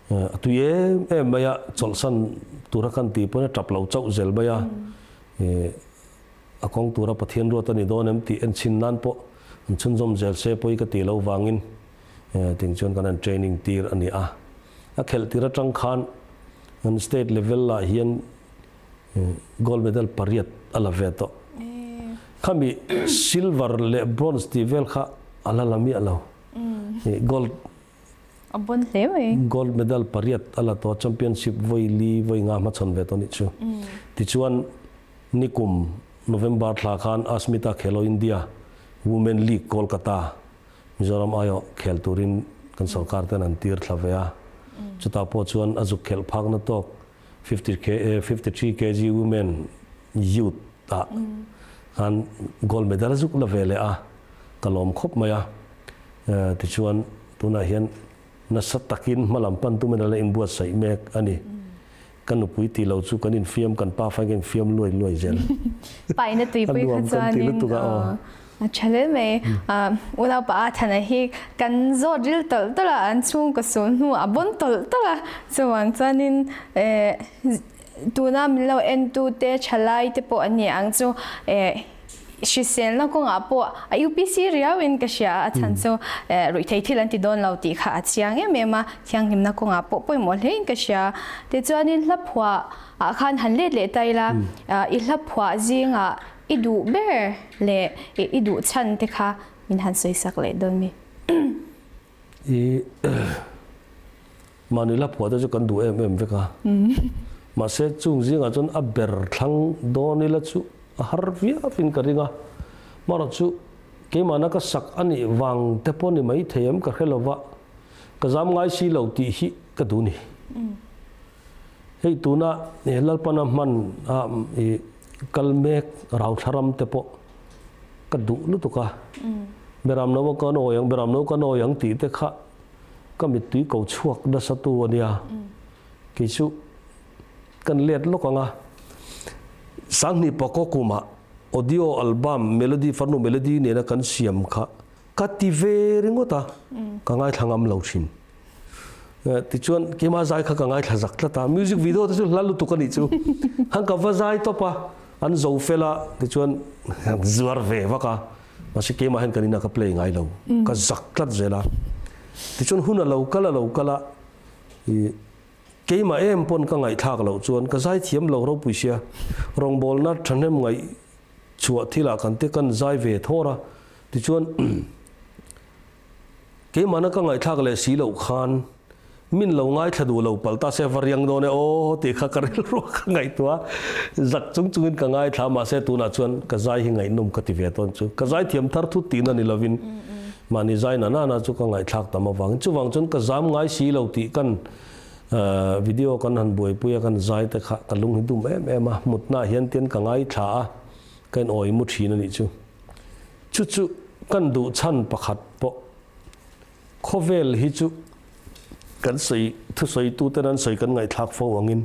A tui em em mai a, chawlhsan tura kan tih pawn a tap lo chauh zel mai a, a kawng tura Pathian ruat a ni dawn em tih enchhin nan pawh an chhunzawm zel se pawi ka tih loh vangin ting chuan kan han training tir a ni a. A khelh tir atang khan an state level ah hian gold medal pariat a la ve tawh. Khami silver leh bronze tih vel kha a la la miah lo. Gold
A bon hle mai.
Gold medal pariat a la tawh a, championship vawi li vawi nga hmachhawn ve tawh a nih chu. Tichuan, nikum November thla khan Asmita Khelo India Women League Kolkata, Mizoram aiawh khel turin kan sorkar ten an tir thla ve a. Chutah pawh chuan a zuk khelh phakna tawk 53 kg Women Youth ah khan gold medal a zuk la ve leh a, ka lawm khawp mai a. Tichuan, tunah hian nasa takin hma lam pan tumin a la inbuatsaih mek a ni. Ka nupui tih lo chu kan infiam, kan pa fai kan infiam luai luai zel.
Paina tuipui kha chuanin a tha hle mai. Unaupa a thana hi kan zawt ril tawlh tawlh a, an chhungkaw sul hnu a bawn tawlh tawlh a. Chuvang chuanin tuna min lo entute thalaite pawh an ni ang chu. Hriselna kawngah pawh a UPC riauin ka hria a, a chhan chu ruihthei thil an ti dawn lo tih kha a chiang em em a, thianghlimna kawngah pawh pawimawh hlein ka hria. Tichuanin hla phuah ah khan han let leh ta ila, i hla phuah zingah i duh ber leh i duh chhan te kha min han sawisak leh dawn mi.
I mahni hla phuah te chu kan duh em em vek a, mahse chung zingah chuan a ber thlang dawn ila chu a har viauin ka ring a, marawh chu keimahna ka sak a nih vang te pawh ni mai thei em ka hre lo va, ka zam ngai si lo tih hi ka duh ni. Hei tuna Lalpana hman a i kal mek rauthla ram te pawh ka duh lutuk a, Beram no ka nawi ang, Beram no ka nawi ang tih te kha ka mittui ko chhuak nasa tu a nia. Kei chu kan let lawk ang a, Sanghnih Pakaw kumah audio album Melody Farnu Melody nena kan siam kha ka ti ve ringawt a, ka ngaithla ngam lo thin. Tichuan keimah zai kha ka ngaithla zak tlat a, music video te chu hla lutuk a nih chu. Han ka va zai tawp a, an zo fel a, tichuan an zuar ve vak a, mahse keimah hian kan inah ka play ngai lo, ka zak tlat zel a. Tichuan hun a lo kal a lo kal a, ih keimah em pawn ka ngaihthlak loh chuan ka zai thiam lo ropui sia, rawngbawlna thahnem ngaih chhuah thilah kan te kan zai ve thawr a, tichuan Keimahna ka ngaihthlak leh si loh khan min lo ngaithla duh lo palh ta se va riang dawn e aw tih kha ka rilru a ka ngaihtuah a, zak chung chungin ka ngaithla a mahse tunah chuan ka zai hi ngaihnawm ka ti ve tawn chu. Ka zai thiam thar thut tihna ni lovin mahni zai na nana chu ka ngaihthlak tam avangin chuvang chuan ka zam ngai si lo tih kan video kan han buaipui a kan zai te kha ka lung hi dum em em a, mutnaah hian tian ka ngaithla a ka inawi mu thin a nih chu. Chu chu kan duh chhan pakhat pawh khawvel hi chu kan sawi thusawituten an sawi kan ngaihthlak fo angin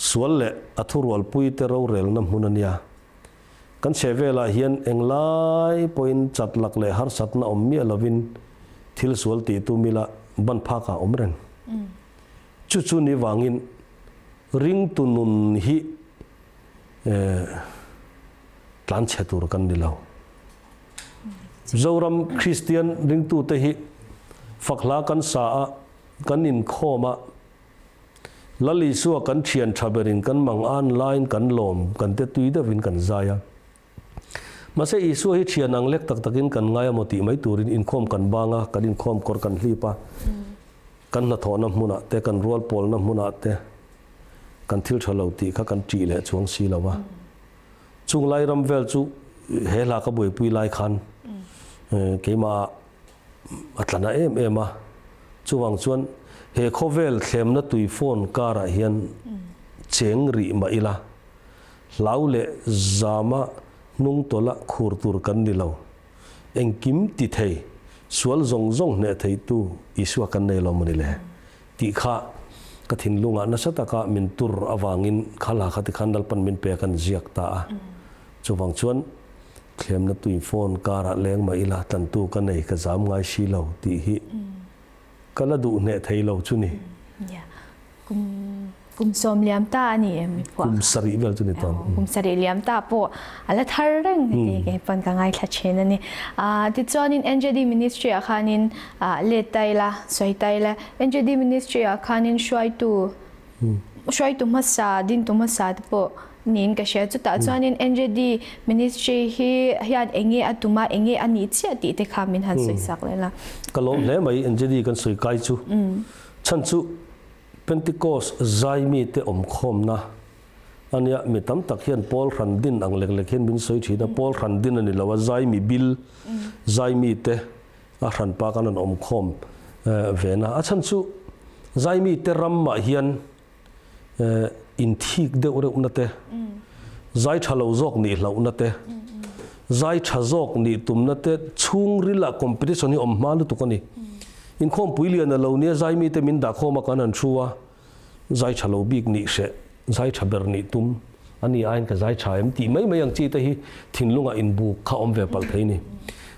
sual leh a thurualpuite rorelna hmun a nia. Kan chhehvelah hian englai pawhin chat lak leh harsatna awm miah lovin thil sual tih tum ila ban phakah awm reng. Chu chu ni vangin ringtu nun hi tlan chhe tur kan ni lo. Zoram Kristian ringtute hi fak hla kan sa a, kan inkhawm a, Lal Isua kan thian tha berin kan mang an laiin kan lawm, kan te tui deuhin kan zai a. Mahse Isua hi thian ang lek tak takin kan ngai a maw tih mai turin inkhawm kan bang a, kan inkhawm kawr kan hlip a, kan hnathawhna hmunah te, kan rualpawlna hmunah te, Kan thil tha lo tih kha kan ṭih leh chuang si lo a. Chung lai ram vel chu he hla ka buaipui lai khan keimah a tla na em em a. Chuvang chuan he khawvel thlemna tui phone karah hian cheng rih mah ila, hlau leh zama hnung tawlh a khur tur kan ni lo. Engkim ti thei, sual zawng zawng hneh theitu Isua kan nei lo maw ni le? Tih kha ka thinlungah nasa taka min tur avangin kha hla kha tikhan Lalpan min pe a kan ziak ta a. Chuvang chuan thlemna tui phone karah leng mah ila tlantu ka nei ka zam ngai si lo tih hi ka la duh hneh thei lo chu ni.
Kum kum sawm liam ta a ni em mi phuah?
Kum sarih vel chu ni tawh.
Kum sarih liam ta pawh a la thar reng heti kei pawn ka ngaithla thin a ni. Tichuanin NJD Ministry ah khanin let ta ila, sawi ta ila, NJD Ministry ah khanin hruaitu hruaitu hmasa, dintu hmasa te pawh niin ka hria. Chutah chuanin NJD Ministry hi hian eng nge a tum a, eng nge a nih chiah tih te kha min han sawi sak leh la.
Ka lawm hle mai NJD kan sawi kai chu. Chhan chu Pentecost zaimite awmkhawmna a nia, mi tam tak hian Paul hran din ang lek lek hian min sawi thin a, Paul hran din a ni lo a, zaimi bil, zaimite a hran pa kan han awmkhawm ve na. A chhan chu zaimite ramah hian inthik deuh reuhna te, zai tha lo zawk nih hlauhna te, zai tha zawk nih tumna te chhungrila competition hi awm hma lutuk a ni. Inkhawmpui lian a lo nia zaimi te min dahkhawm a kan han thu a, zai tha lo bik nih hreh, zai tha ber nih tum a ni aiin ka zai tha em tih mai mai ang chi te hi thinlungah inbuk kha awm ve palh thei ni.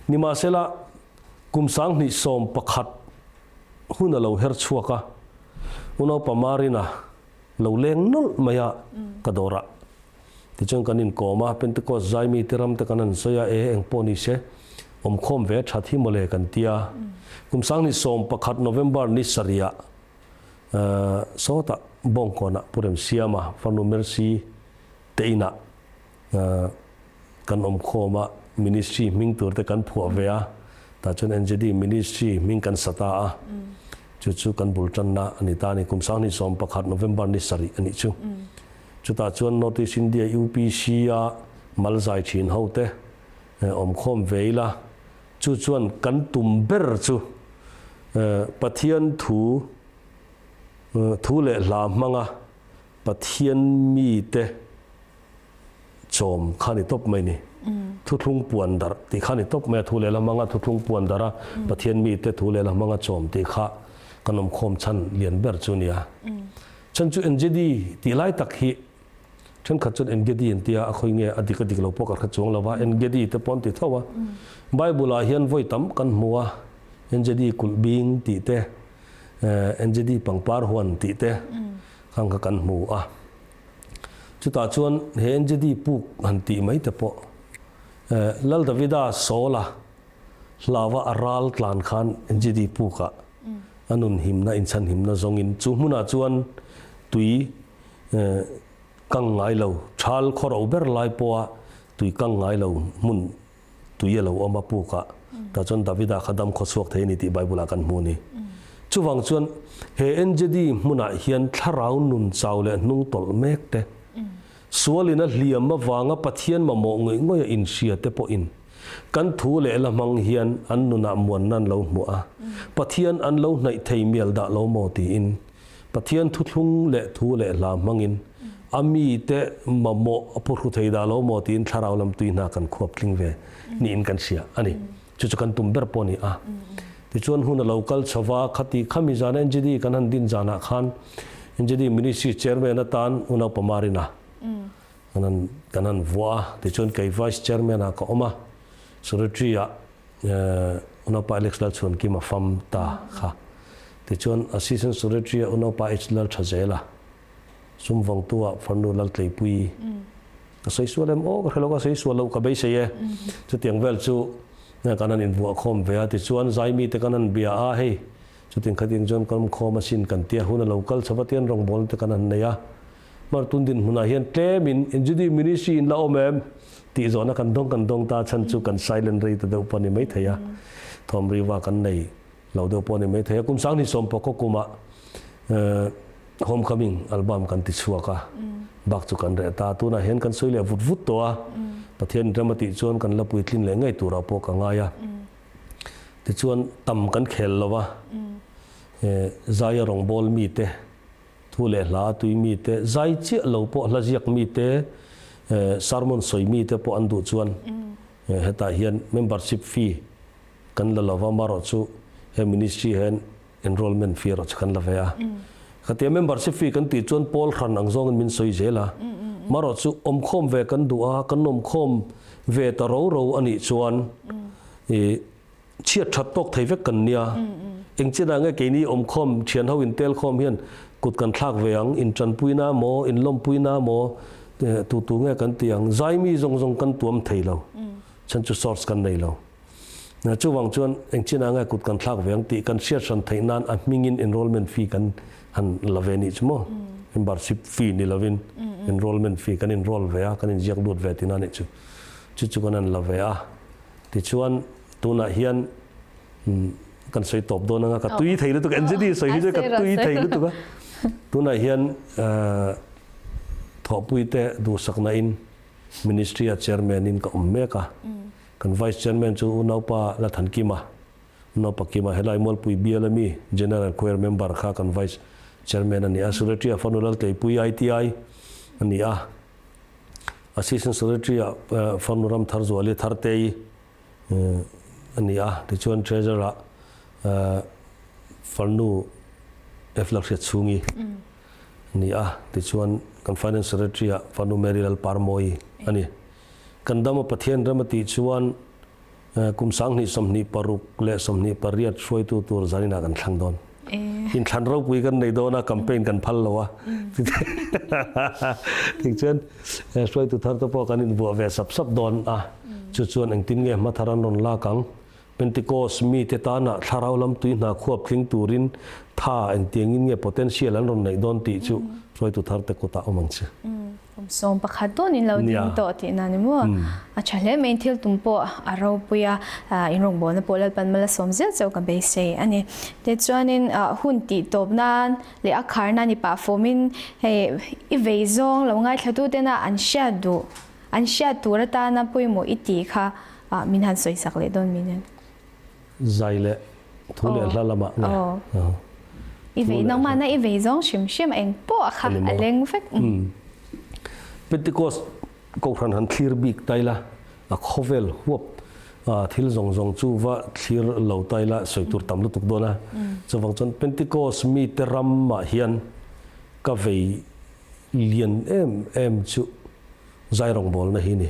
Nimahsela, kum 2011 hun a lo her chhuak a, unaupa Marina lo leng nawlh mai a ka dawrah. Tichuan kan inkawm a, Pentecost zaimi te ram te kan han sawi a, e eng pawh ni se, awmkhawm ve that hi mawle kan ti a. Kum 2011 November ni sarihah sawtah Bawngkawnah Pu Remsiama fanu Mercy te inah kan awmkhawm a, ministry hming tur te kan phuah ve a, tah chuan NJD ministry hming kan sa ta a, chu chu kan bul tanna a ni ta a ni. Kum 2011 November ni sarih a nih chu. Chutah chuan North East India UPC a mal zai thin ho te awmkhawm ve ila, chu chuan kan tum ber chu Pathian thu thu leh hla hmanga Pathian mite chawm kha ni tawp mai ni. Thuthlung puan darh tih kha ni tawp mai a, thu leh hla hmanga thuthlung puan darh a, Pathian mite thu leh hla hmanga chawm tih kha kan awmkhawm chhan lian ber chu nia. Chhan chu NJD tih lai tak hi thenkhat chuan NGD an tia, a khawi nge a dik a dik lo pawh ka hre chuang lo va, NGD te pawh an ti tho a. Bible ah hian vawi tam kan hmu a, NJD kulh bing tih te, NJD pangpar huan tih te khang kha kan hmu a. Chutah chuan he NJD puk han tih mai te pawh Lal Davida Saula hlauva a ral tlan khan NJD pukah a nun himna inchhan himna zawngin chu hmunah chuan tui kang ngai lo, thal khawro ber lai pawha tui kang ngai lo hmun tui a lo awm a pukah tah chuan Davida kha dam khaw chhuak thei a ni tih Bible ah kan hmu a ni. Chuvang chuan he NJD hmunah hian thlarau nun chau leh hnung tawlh mek te, sualin a hliam avanga Pathian mamawh ngawih ngawih a inhria te pawhin kan thu leh la hmang hian an nunah muanna an lo hmuh a, Pathian an lo hnaih thei mial dah lo maw tiin Pathian thuthlung leh thu leh hla hmangin a mite mamawh a phuhru thei dah lo maw tiin thlarau lam tui hna kan khuap tling ve niin kan hria a ni. Chu chu kan tum ber pawh a ni a. Tichuan hun a lo kal chho va, khati khami zana NGD kan han din zanah khan NGD Ministry Chairman atan Unaupa Marina kan han kan han vuah a, tichuan kei Vice Chairman ah ka awm a, Secretary ah Unaupa Alex Lalchhuankima fam ta kha. Tichuan Assistant Secretary-a Unaupa H Lalthazela, sum vawngtua Farnu Laltleipui. Ka sawi sual em? Aw ka hre lo, ka sawi sual loh ka beisei e. Chutiang vel chu kan han invuahkhawm ve a, tichuan Zaimi te kan han bia a, hei chutiang khatin chuan kan awmkhawm asin kan tia hun a lo kal chho va tian rawngbawlna te kan han nei a. Hmar tun dinhmunah hian tlemin NGD Ministry in la awm em? tih zawhna kan dawng kan dawng ta chhan chu kan silent rei ta deuh pawh a ni maithei a, thawm riva kan nei lo deuh pawh a ni maithei a. Kum sanghnih sawmpawh khaw kumah Homecoming album kan ti chhuak a, bak chu kan reh ta. Tunah hian kan sawi leh vut vut tawh a, Pathian ram a tih chuan kan la puitlin leh ngei turah pawh ka ngai a. Tichuan tam kan khel lo va, Zaia rawngbawl mite, Thu leh hla tui mite, zai chiah lo pawh hla ziak mite, sermon sawi mite pawh an duh chuan hetah hian membership fee kan la lova, amaherawh chu he ministry hian enrollment fee erawh chu kan la ve a. Khatia membership fee kan tih chuan pawl hran ang zawngin min sawi zel a, amaherawh chu awmkhawm ve kan duh a, kan awmkhawm ve ta ro ro a nih chuan ih Chhiat that tawk thei vek kan nia. Eng chinah nge keini awmkhawm thian ho intelkhawm hian kut kan thlak ve ang, intanpuina maw, inlawmpuina maw, tu tu nge kan ti ang. Zaimi zawng zawng kan tuam thei lo, chhan chu source kan nei lo. Chuvang chuan eng chinah nge kut kan thlak ve ang tih kan hriat hran theih nan a hmingin enrollment fee kan han la ve nih chu maw. Membership fee ni lovin enrollment fee kan enroll ve a, kan inziak lut ve tihna nih chu. Chu chu kan han la ve a. Tichuan tunah hian kan sawi tawp dawn anga ka tui thei lutuk NZD sawi hi chu ka tui thei lutuk a. Tunah hian thawhpuite duhsakna in ministry a chairman in ka awm mek a. Kan vice chairman chu unaupa Lathankima, unaupa Kima helai Mualpui bial ami general choir member kha kan vice chairman a ni a. Secretary a fanu Laltleipui ITI a ni a. Assistant Secretary ah Farnu Ramthar Zuali Thartei a ni a, tichuan Treasurer ah Farnu F Lakhriat Chhungi a ni a, tichuan kan Finance Secretary ah Farnu Mary Lalparmawi a ni. Kan dama Pathian rem a tih chuan Kum 2026 leh 28 hruaitu tur zaninah kan thlang dawn. Inthlan ropui kan nei dawn a, campaign kan phal lo a. Tik chuan hruaitu thar te pawh kan invuah ve sap sap dawn a. Chu chuan engtin nge hma thar an rawn lak ang? Pentecost mite tana thlarau lam tui hna khuap tling turin tha engtiangin nge potential an rawn neih dawn tih chu hruaitu thar te kutah awm ang che.
Kum 11 dawn in lo ding tawh tihna ni maw? A tha hle mai, thil tum pawh a ropui a, in rawngbawlna pawh Lalpan mal a sawm zel chauh ka beisei a ni. Tichuanin hun tih tawp nan leh a khar nan i pah fawmin hei i vei zawng lo ngaithla tena an hriat duh, an hriat tur atana pawimawh i tih kha min han sawisak leh dawn mi nen.
Zai leh thu leh hla lamah nge?
I vei nangmahna i vei zawng hrim hrim a eng pawh kha a leng vek.
Pentecost Kohhran han thlir bik ta ila, a khawvel huap thil zawng zawng chu va thlir lo ta ila sawi tur tam lutuk dawn a. Chuvang chuan Pentecost mite ramah hian ka vei lian em em chu zai rawngbawlna hi a ni.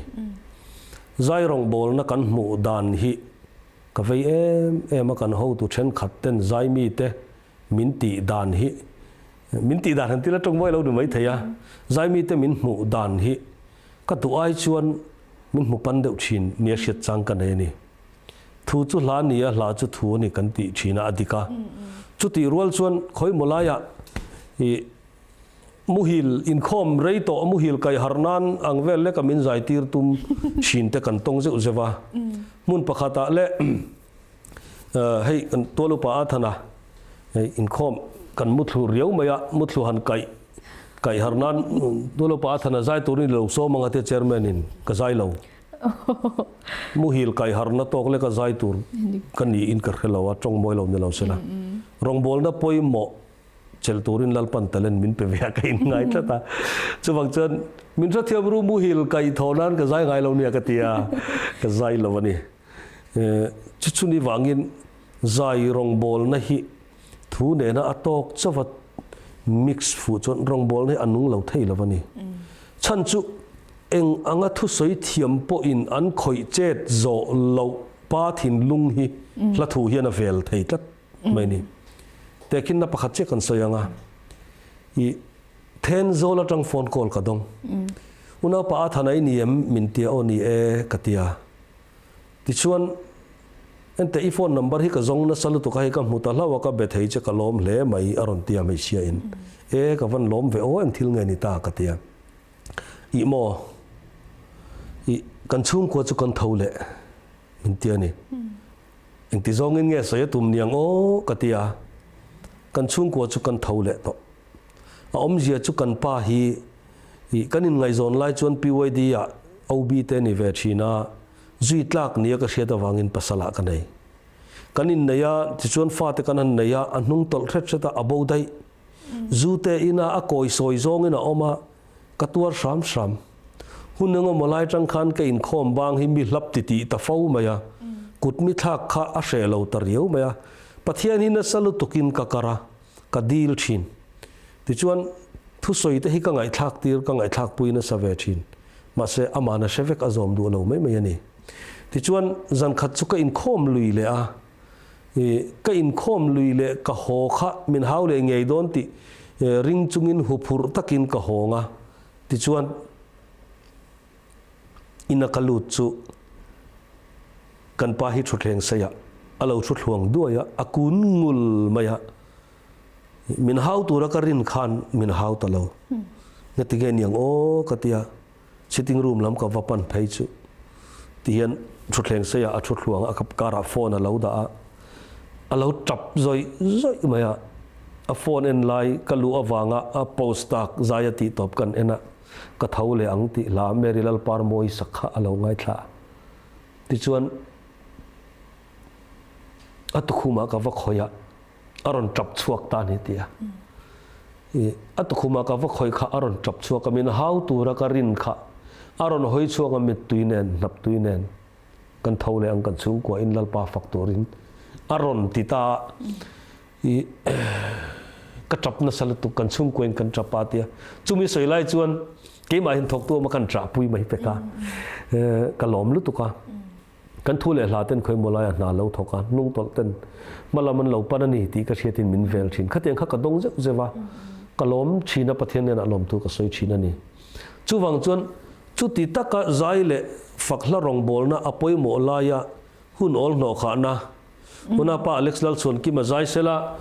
Zai rawngbawlna kan hmuh dan hi. Ka vei em em a kan hotu thenkhat ten zaimi te min tih dan hi min tih dan han tila tawng mawi lo ni mai thei a, zaimi te min hmuh dan hi ka duh ai chuan min hmu pan deuh thin nia hriat chang ka nei a ni. Thu chu hla ni a, hla chu thu a ni kan tih thin a, a dik a. Chutih rual chuan khawi maw laiah ih Muhil inkhawm rei tawh muhil kaih harh nan ang vel leka min zai tir tum thin te kan tawng zeuh zeuh a. Hmun pakhatah leh hei kan tual upa a than a, hei inkhawm kan muthlu riau mai a, muthlu han kaih kaih harh nan tual upa a than a zai turin i lo sawm ang a tia chairman in ka zai lo. Muhil kaih harhna tawk leka zai tur ka niin ka hre lo a, tawng mawi lo ni lo sela. Rawngbawlna pawimawh Chelh turin Lalpan talent min pe ve a ka inngai tlat a. Chuvang chuan min hrethiam ru muhil ka ithawh nan ka zai ngai lo nia ka ti a, ka zai lo a ni. Chu chuni vangin zai rawngbawlna hi thu nena a tawk chauh a mix fuh chuan rawngbawlna hi a nung lo thei lo a ni. Chhan chu eng anga thusawi thiam pawhin an khawih chet zawh loh pa thinlung hi hla thu hian a vel thei tlat. mai ni. Tehkhinna pakhat chiah kan sawi ang a, i Thenzawl atang phone call ka dawng. Unaupa a than a i ni em? Min tia aw ni e ka ti a. Tichuan, Enteh i phone number hi ka zawng nasa lutuk a hei ka hmu ta hlauh a ka be thei che ka lawm hle mai a rawn ti a hmeichhia in. E ka van lawm ve aw eng thil nge ni ta ka ti a. Ih maw? Ih kan chhungkua chu kan tho leh min ti a ni. Engti zawngin nge sawi a tum niang aw ka ti a, kan chhungkua chu kan tho leh tawh. A awmzia chu kan pa hi ih kan inngaihzawn lai chuan PYD ah OB te ni ve thin a, zui tlak nia ka hriat avangin pasal ah ka nei. Kan innei a, tichuan fate kan han nei a, a hnung tawlh hret hret a, a bo daih. Zu te ina a kawi sawi zawngin a awm a, ka tuar hram hram. Hun engemaw lai tang khan ka inkhawm bang hi mi hlap ti tih ta fo mai a, kut mi thlak kha a hreh lo ta riau mai a, Pathian hi nasa lutukin ka kar a, ka dil thin. Tichuan, thusawi te hi ka ngaihthlak tir, ka ngaihthlak pui nasa ve thin. Mahse, amahna hre vek a zawm duh lo mai mai a ni. Tichuan, zan khat chu ka inkhawm lui leh a, I ka inkhawm lui leh ka haw kha min hau leh ngei dawn tih ring chungin huphurh takin ka hawng a, tichuan ina ka lut chu kan pa hi thutthleng seiah a lo thu thluang duai a, a kun ngul mai a, min hau tura ka rin khan min hau ta lo. Ngatinge niang aw ka ti a. Sitting room lam ka va pan phei chu ti hian thutthleng seiah a thu thluang a, a karah phone a lo dah a, a lo tap zawih zawih mai a, a phone en lai ka luh avanga a post tak zai a tih tawp kan en a, ka tho leh ang tih hla Mary Lalparmawii sak kha a lo ngaithla a, tichuan a tukhumah ka va khawih a. A rawn tap chhuak ta a ni ti a. I a tukhumah ka va khawih kha a rawn tap chhuak a, min hau tura ka rin kha a rawn hawi chhuak a, mittui nen, hnaptui nen kan tho leh ang kan chhungkua in Lalpa fak turin a rawn ti ta a. I ka tap nasa lutuk kan chhungkua in kan tap a tia. Chumi sawi lai chuan keimah hin thawktu awm a kan ṭahpui mai pek a, ka lawm lutuk a. Kan thu leh hla ten khawimaw laia hna lo thawk a, hnung tawlh ten hma lam an lo pan a ni tih ka hriatin min vel thin. Khatiang kha ka dawng zeuh zeuh a, ka lawm thin a, Pathian hnenah lawmthu ka sawi thin a ni. Chuvang chuan chuti taka zai leh fak hla rawngbawlna a pawimawh laia hun awl hnawhkhahna Huna pa Alex Lalchhuankima zai sela,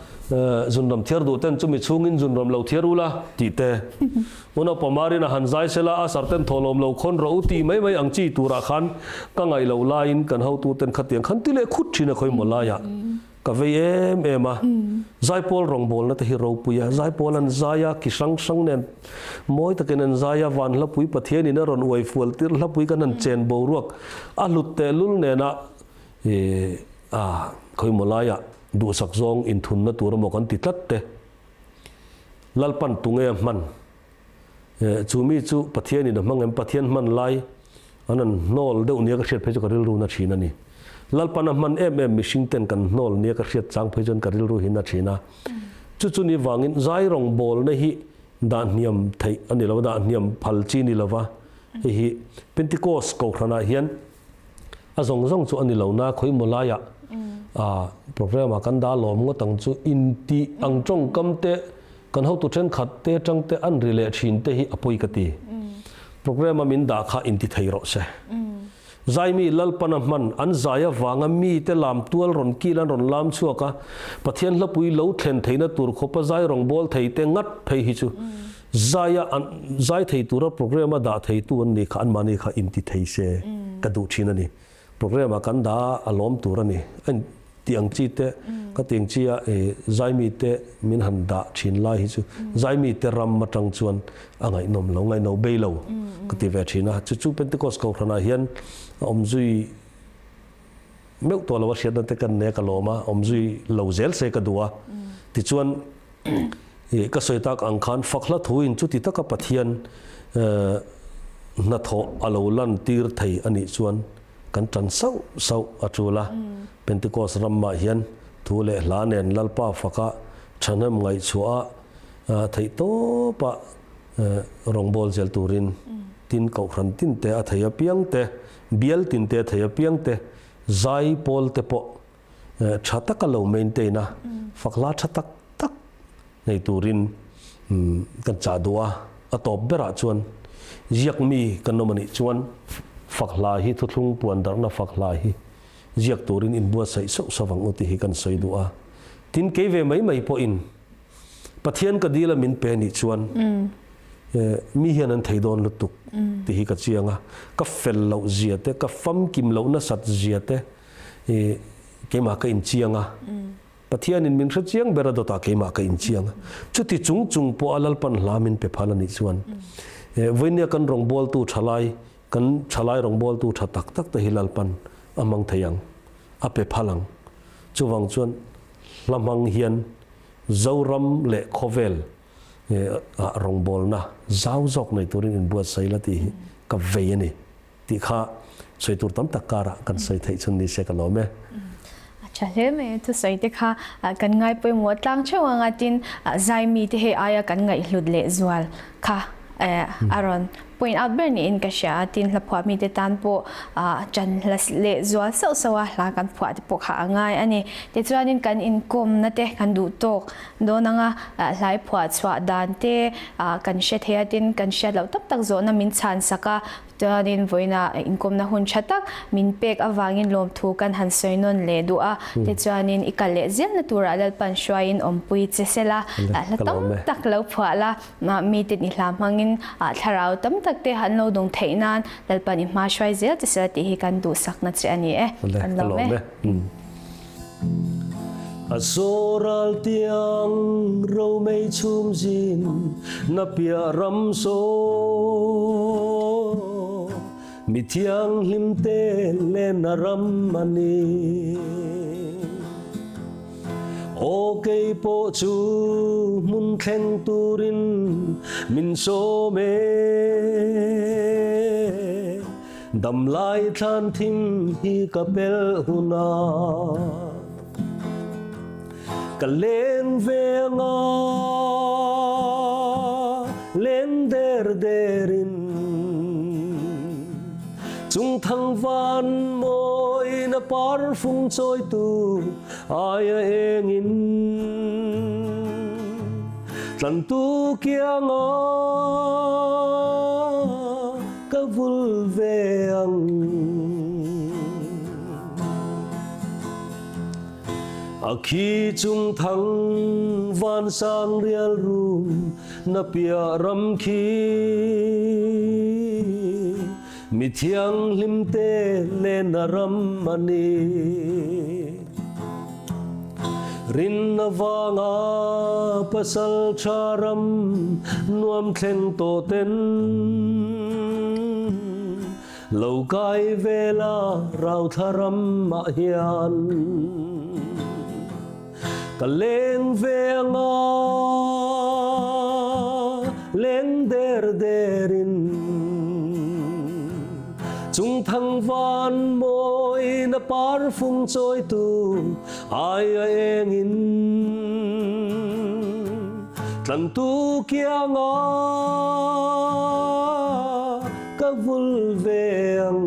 Zunram thiar duh ten chumi chhungin zunram lo thiar ula tih te. Huna pa Marina han zai sela, a sar ten thawhlawm lo khawn rawh u tih mai mai ang chi turah khan ka ngaih loh laiin kan hotu ten khatiang khan ti leh khut thin a khawimaw laiah ka vei em em a. Zaipawl rawngbawlna te hi ropui a, zaipawl an zai a, ki hrang hrang nen mawi takin an zai a, van hlapui Pathianin a rawn uai fual tirh hlapui kan han chen boruak a hlut tehlul nena I a khawimaw laiah duhsak zawng inthunna tur emaw kan ti tlat te. Lalpan tunge a hman? Chu mi chu Pathianin a hmang em? Pathian hman lai an han hnawl deuh nia ka hriat phei chu ka rilru na thin a ni. Lalpan a hman em em mihring ten kan hnawl nia ka hriat chang phei chuan ka rilru hi na thin a. Chu chu ni vangin zai rawngbawlna hi dah hniam theih a ni lo, dah hniam phal chi ni lova. Hei hi Pentecost kohhranah hian A zawng zawng chu a ni lo na, khawi maw laiah Program ah kan dah lawm ngawt ang chu inti ang tawngkam te kan hotu thenkhat te atang te an ri leh thin te hi a pawi ka ti. Program a min dah kha inti thei rawh se. Zaimi Lalpana hman an zai avanga mite lam tual rawn kil an rawn lam chhuak a, Pathian hlapui lo thlen theihna tur khawpa zai rawngbâwl thei te ngat phei hi chu zaia an zai thei tura program a dah theitu an nih kha anmahni kha inti thei se ka duh thin a ni. Program ah kan dah a lawm tur a ni. A tih ang chi te ka tih ang chi a zaimi te min han dah thin lai hi chu zaimi te ram atang chuan a ngaihnawm lo, ngaihno bei lo ka ti ve thin a. Chu chu Pentecost Kohhran ah hian a awm zui meuh tawh lo a hriatna te kan nei a ka lawm a, awm zui lo zel se ka duh a. Tichuan ka sawi tak ang khan fak hla thu in chuti taka Pathian hnathawh a lo lan tir thei a nih chuan kan tan sauh sauh a tul a. Pentecost ramah hian thu leh hla nen Lalpa faka thahnem ngaihchhuah a theih tawpa rawngbâwl zel turin tin kohhran tinte a thei apiang te, bial tinte a thei apiang te, zai pawl te pawh tha taka lo maintain a, fak hla tha tak tak nei turin kan chah duh a. A tawp berah chuan ziak mi kan awm a nih chuan fak hla hi thuthlung puan darhna fak hla hi ziak turin inbuatsaih sauh sauh ang u tih hi kan sawi duh a. Tin, kei ve mai mai pawhin Pathian ka dil a min pe nih chuan mi hian an thei dawn lutuk tih hi ka chiang a. Ka fel loh zia te, ka famkim loh nasat zia te keimah ka inchiang a. Pathianin min hre chiang ber a dawtah keimah ka inchiang a. Chuti chung chung pawh a Lalpan hla min pe phal a nih chuan vawinia kan rawngbawltu thalai, kan thalai rawngbawltu tha tak tak te hi Lalpan a hmang thei ang, a pe phal ang. Chuvang chuan hla hmang hian Zoram leh khawvel ah rawngbawlna zau zawk nei turin inbuatsaih la tih hi ka vei a ni. Tih kha sawi tur tam tak karah kan sawi theih chun ni se ka lawm e.
A tha hle mai a thusawi te kha kan ngai pawimawh tlang theuh anga tin zai mi te hei aia kan ngaihhlut leh zual kha a rawn point out ber niin ka hria a, tin hlaphuah mi te tan pawh chan hla leh zual sauh sauh a hla kan phuah te pawh kha a ngai a ni. Tichuanin kan inkawmna te kan duh tawk dawn anga hlai phuah chhuah dan te kan hre thei a, tin kan hriat loh tak tak zawhna min chhan sak a. Chuanin vawiinah inkawmna hun tha tak min pek avangin lawmthu kan han sawi nawn leh duh a, tichuanin i kal leh zelna turah Lalpan hruaiin awmpui che sela, hla tam tak lo phuah la, mite ni hla hmangin thlarau tam tak te an lo dawng theih nan Lalpan i hma hruai zel che sela tih hi kan duhsakna che a ni e. Kan lawm e.
A zaw ral tiang romei chhum zin na piah ram saw mi thianghlim te lenna ram a ni. Aw kei pawh chu hmun thleng turin min sawm e. Damlai thlan thim hi ka pelh huna ka leng ve anga leng der derin chung thang van mawina par fung chawitu aia engin tlantu kianga Ka vul ve ang. A khi chung thang van sang rial rum na piah ram khi mi thianghlim te lena ram a ni. Rinna vanga pasal tha ram nuam thleng tawh ten lo kai vela rauthla ram ah hian ka leng ve anga leng der der in Chung thang van mawi na par fung chawitu ai a engin tlantu kianga ka vul ve ang.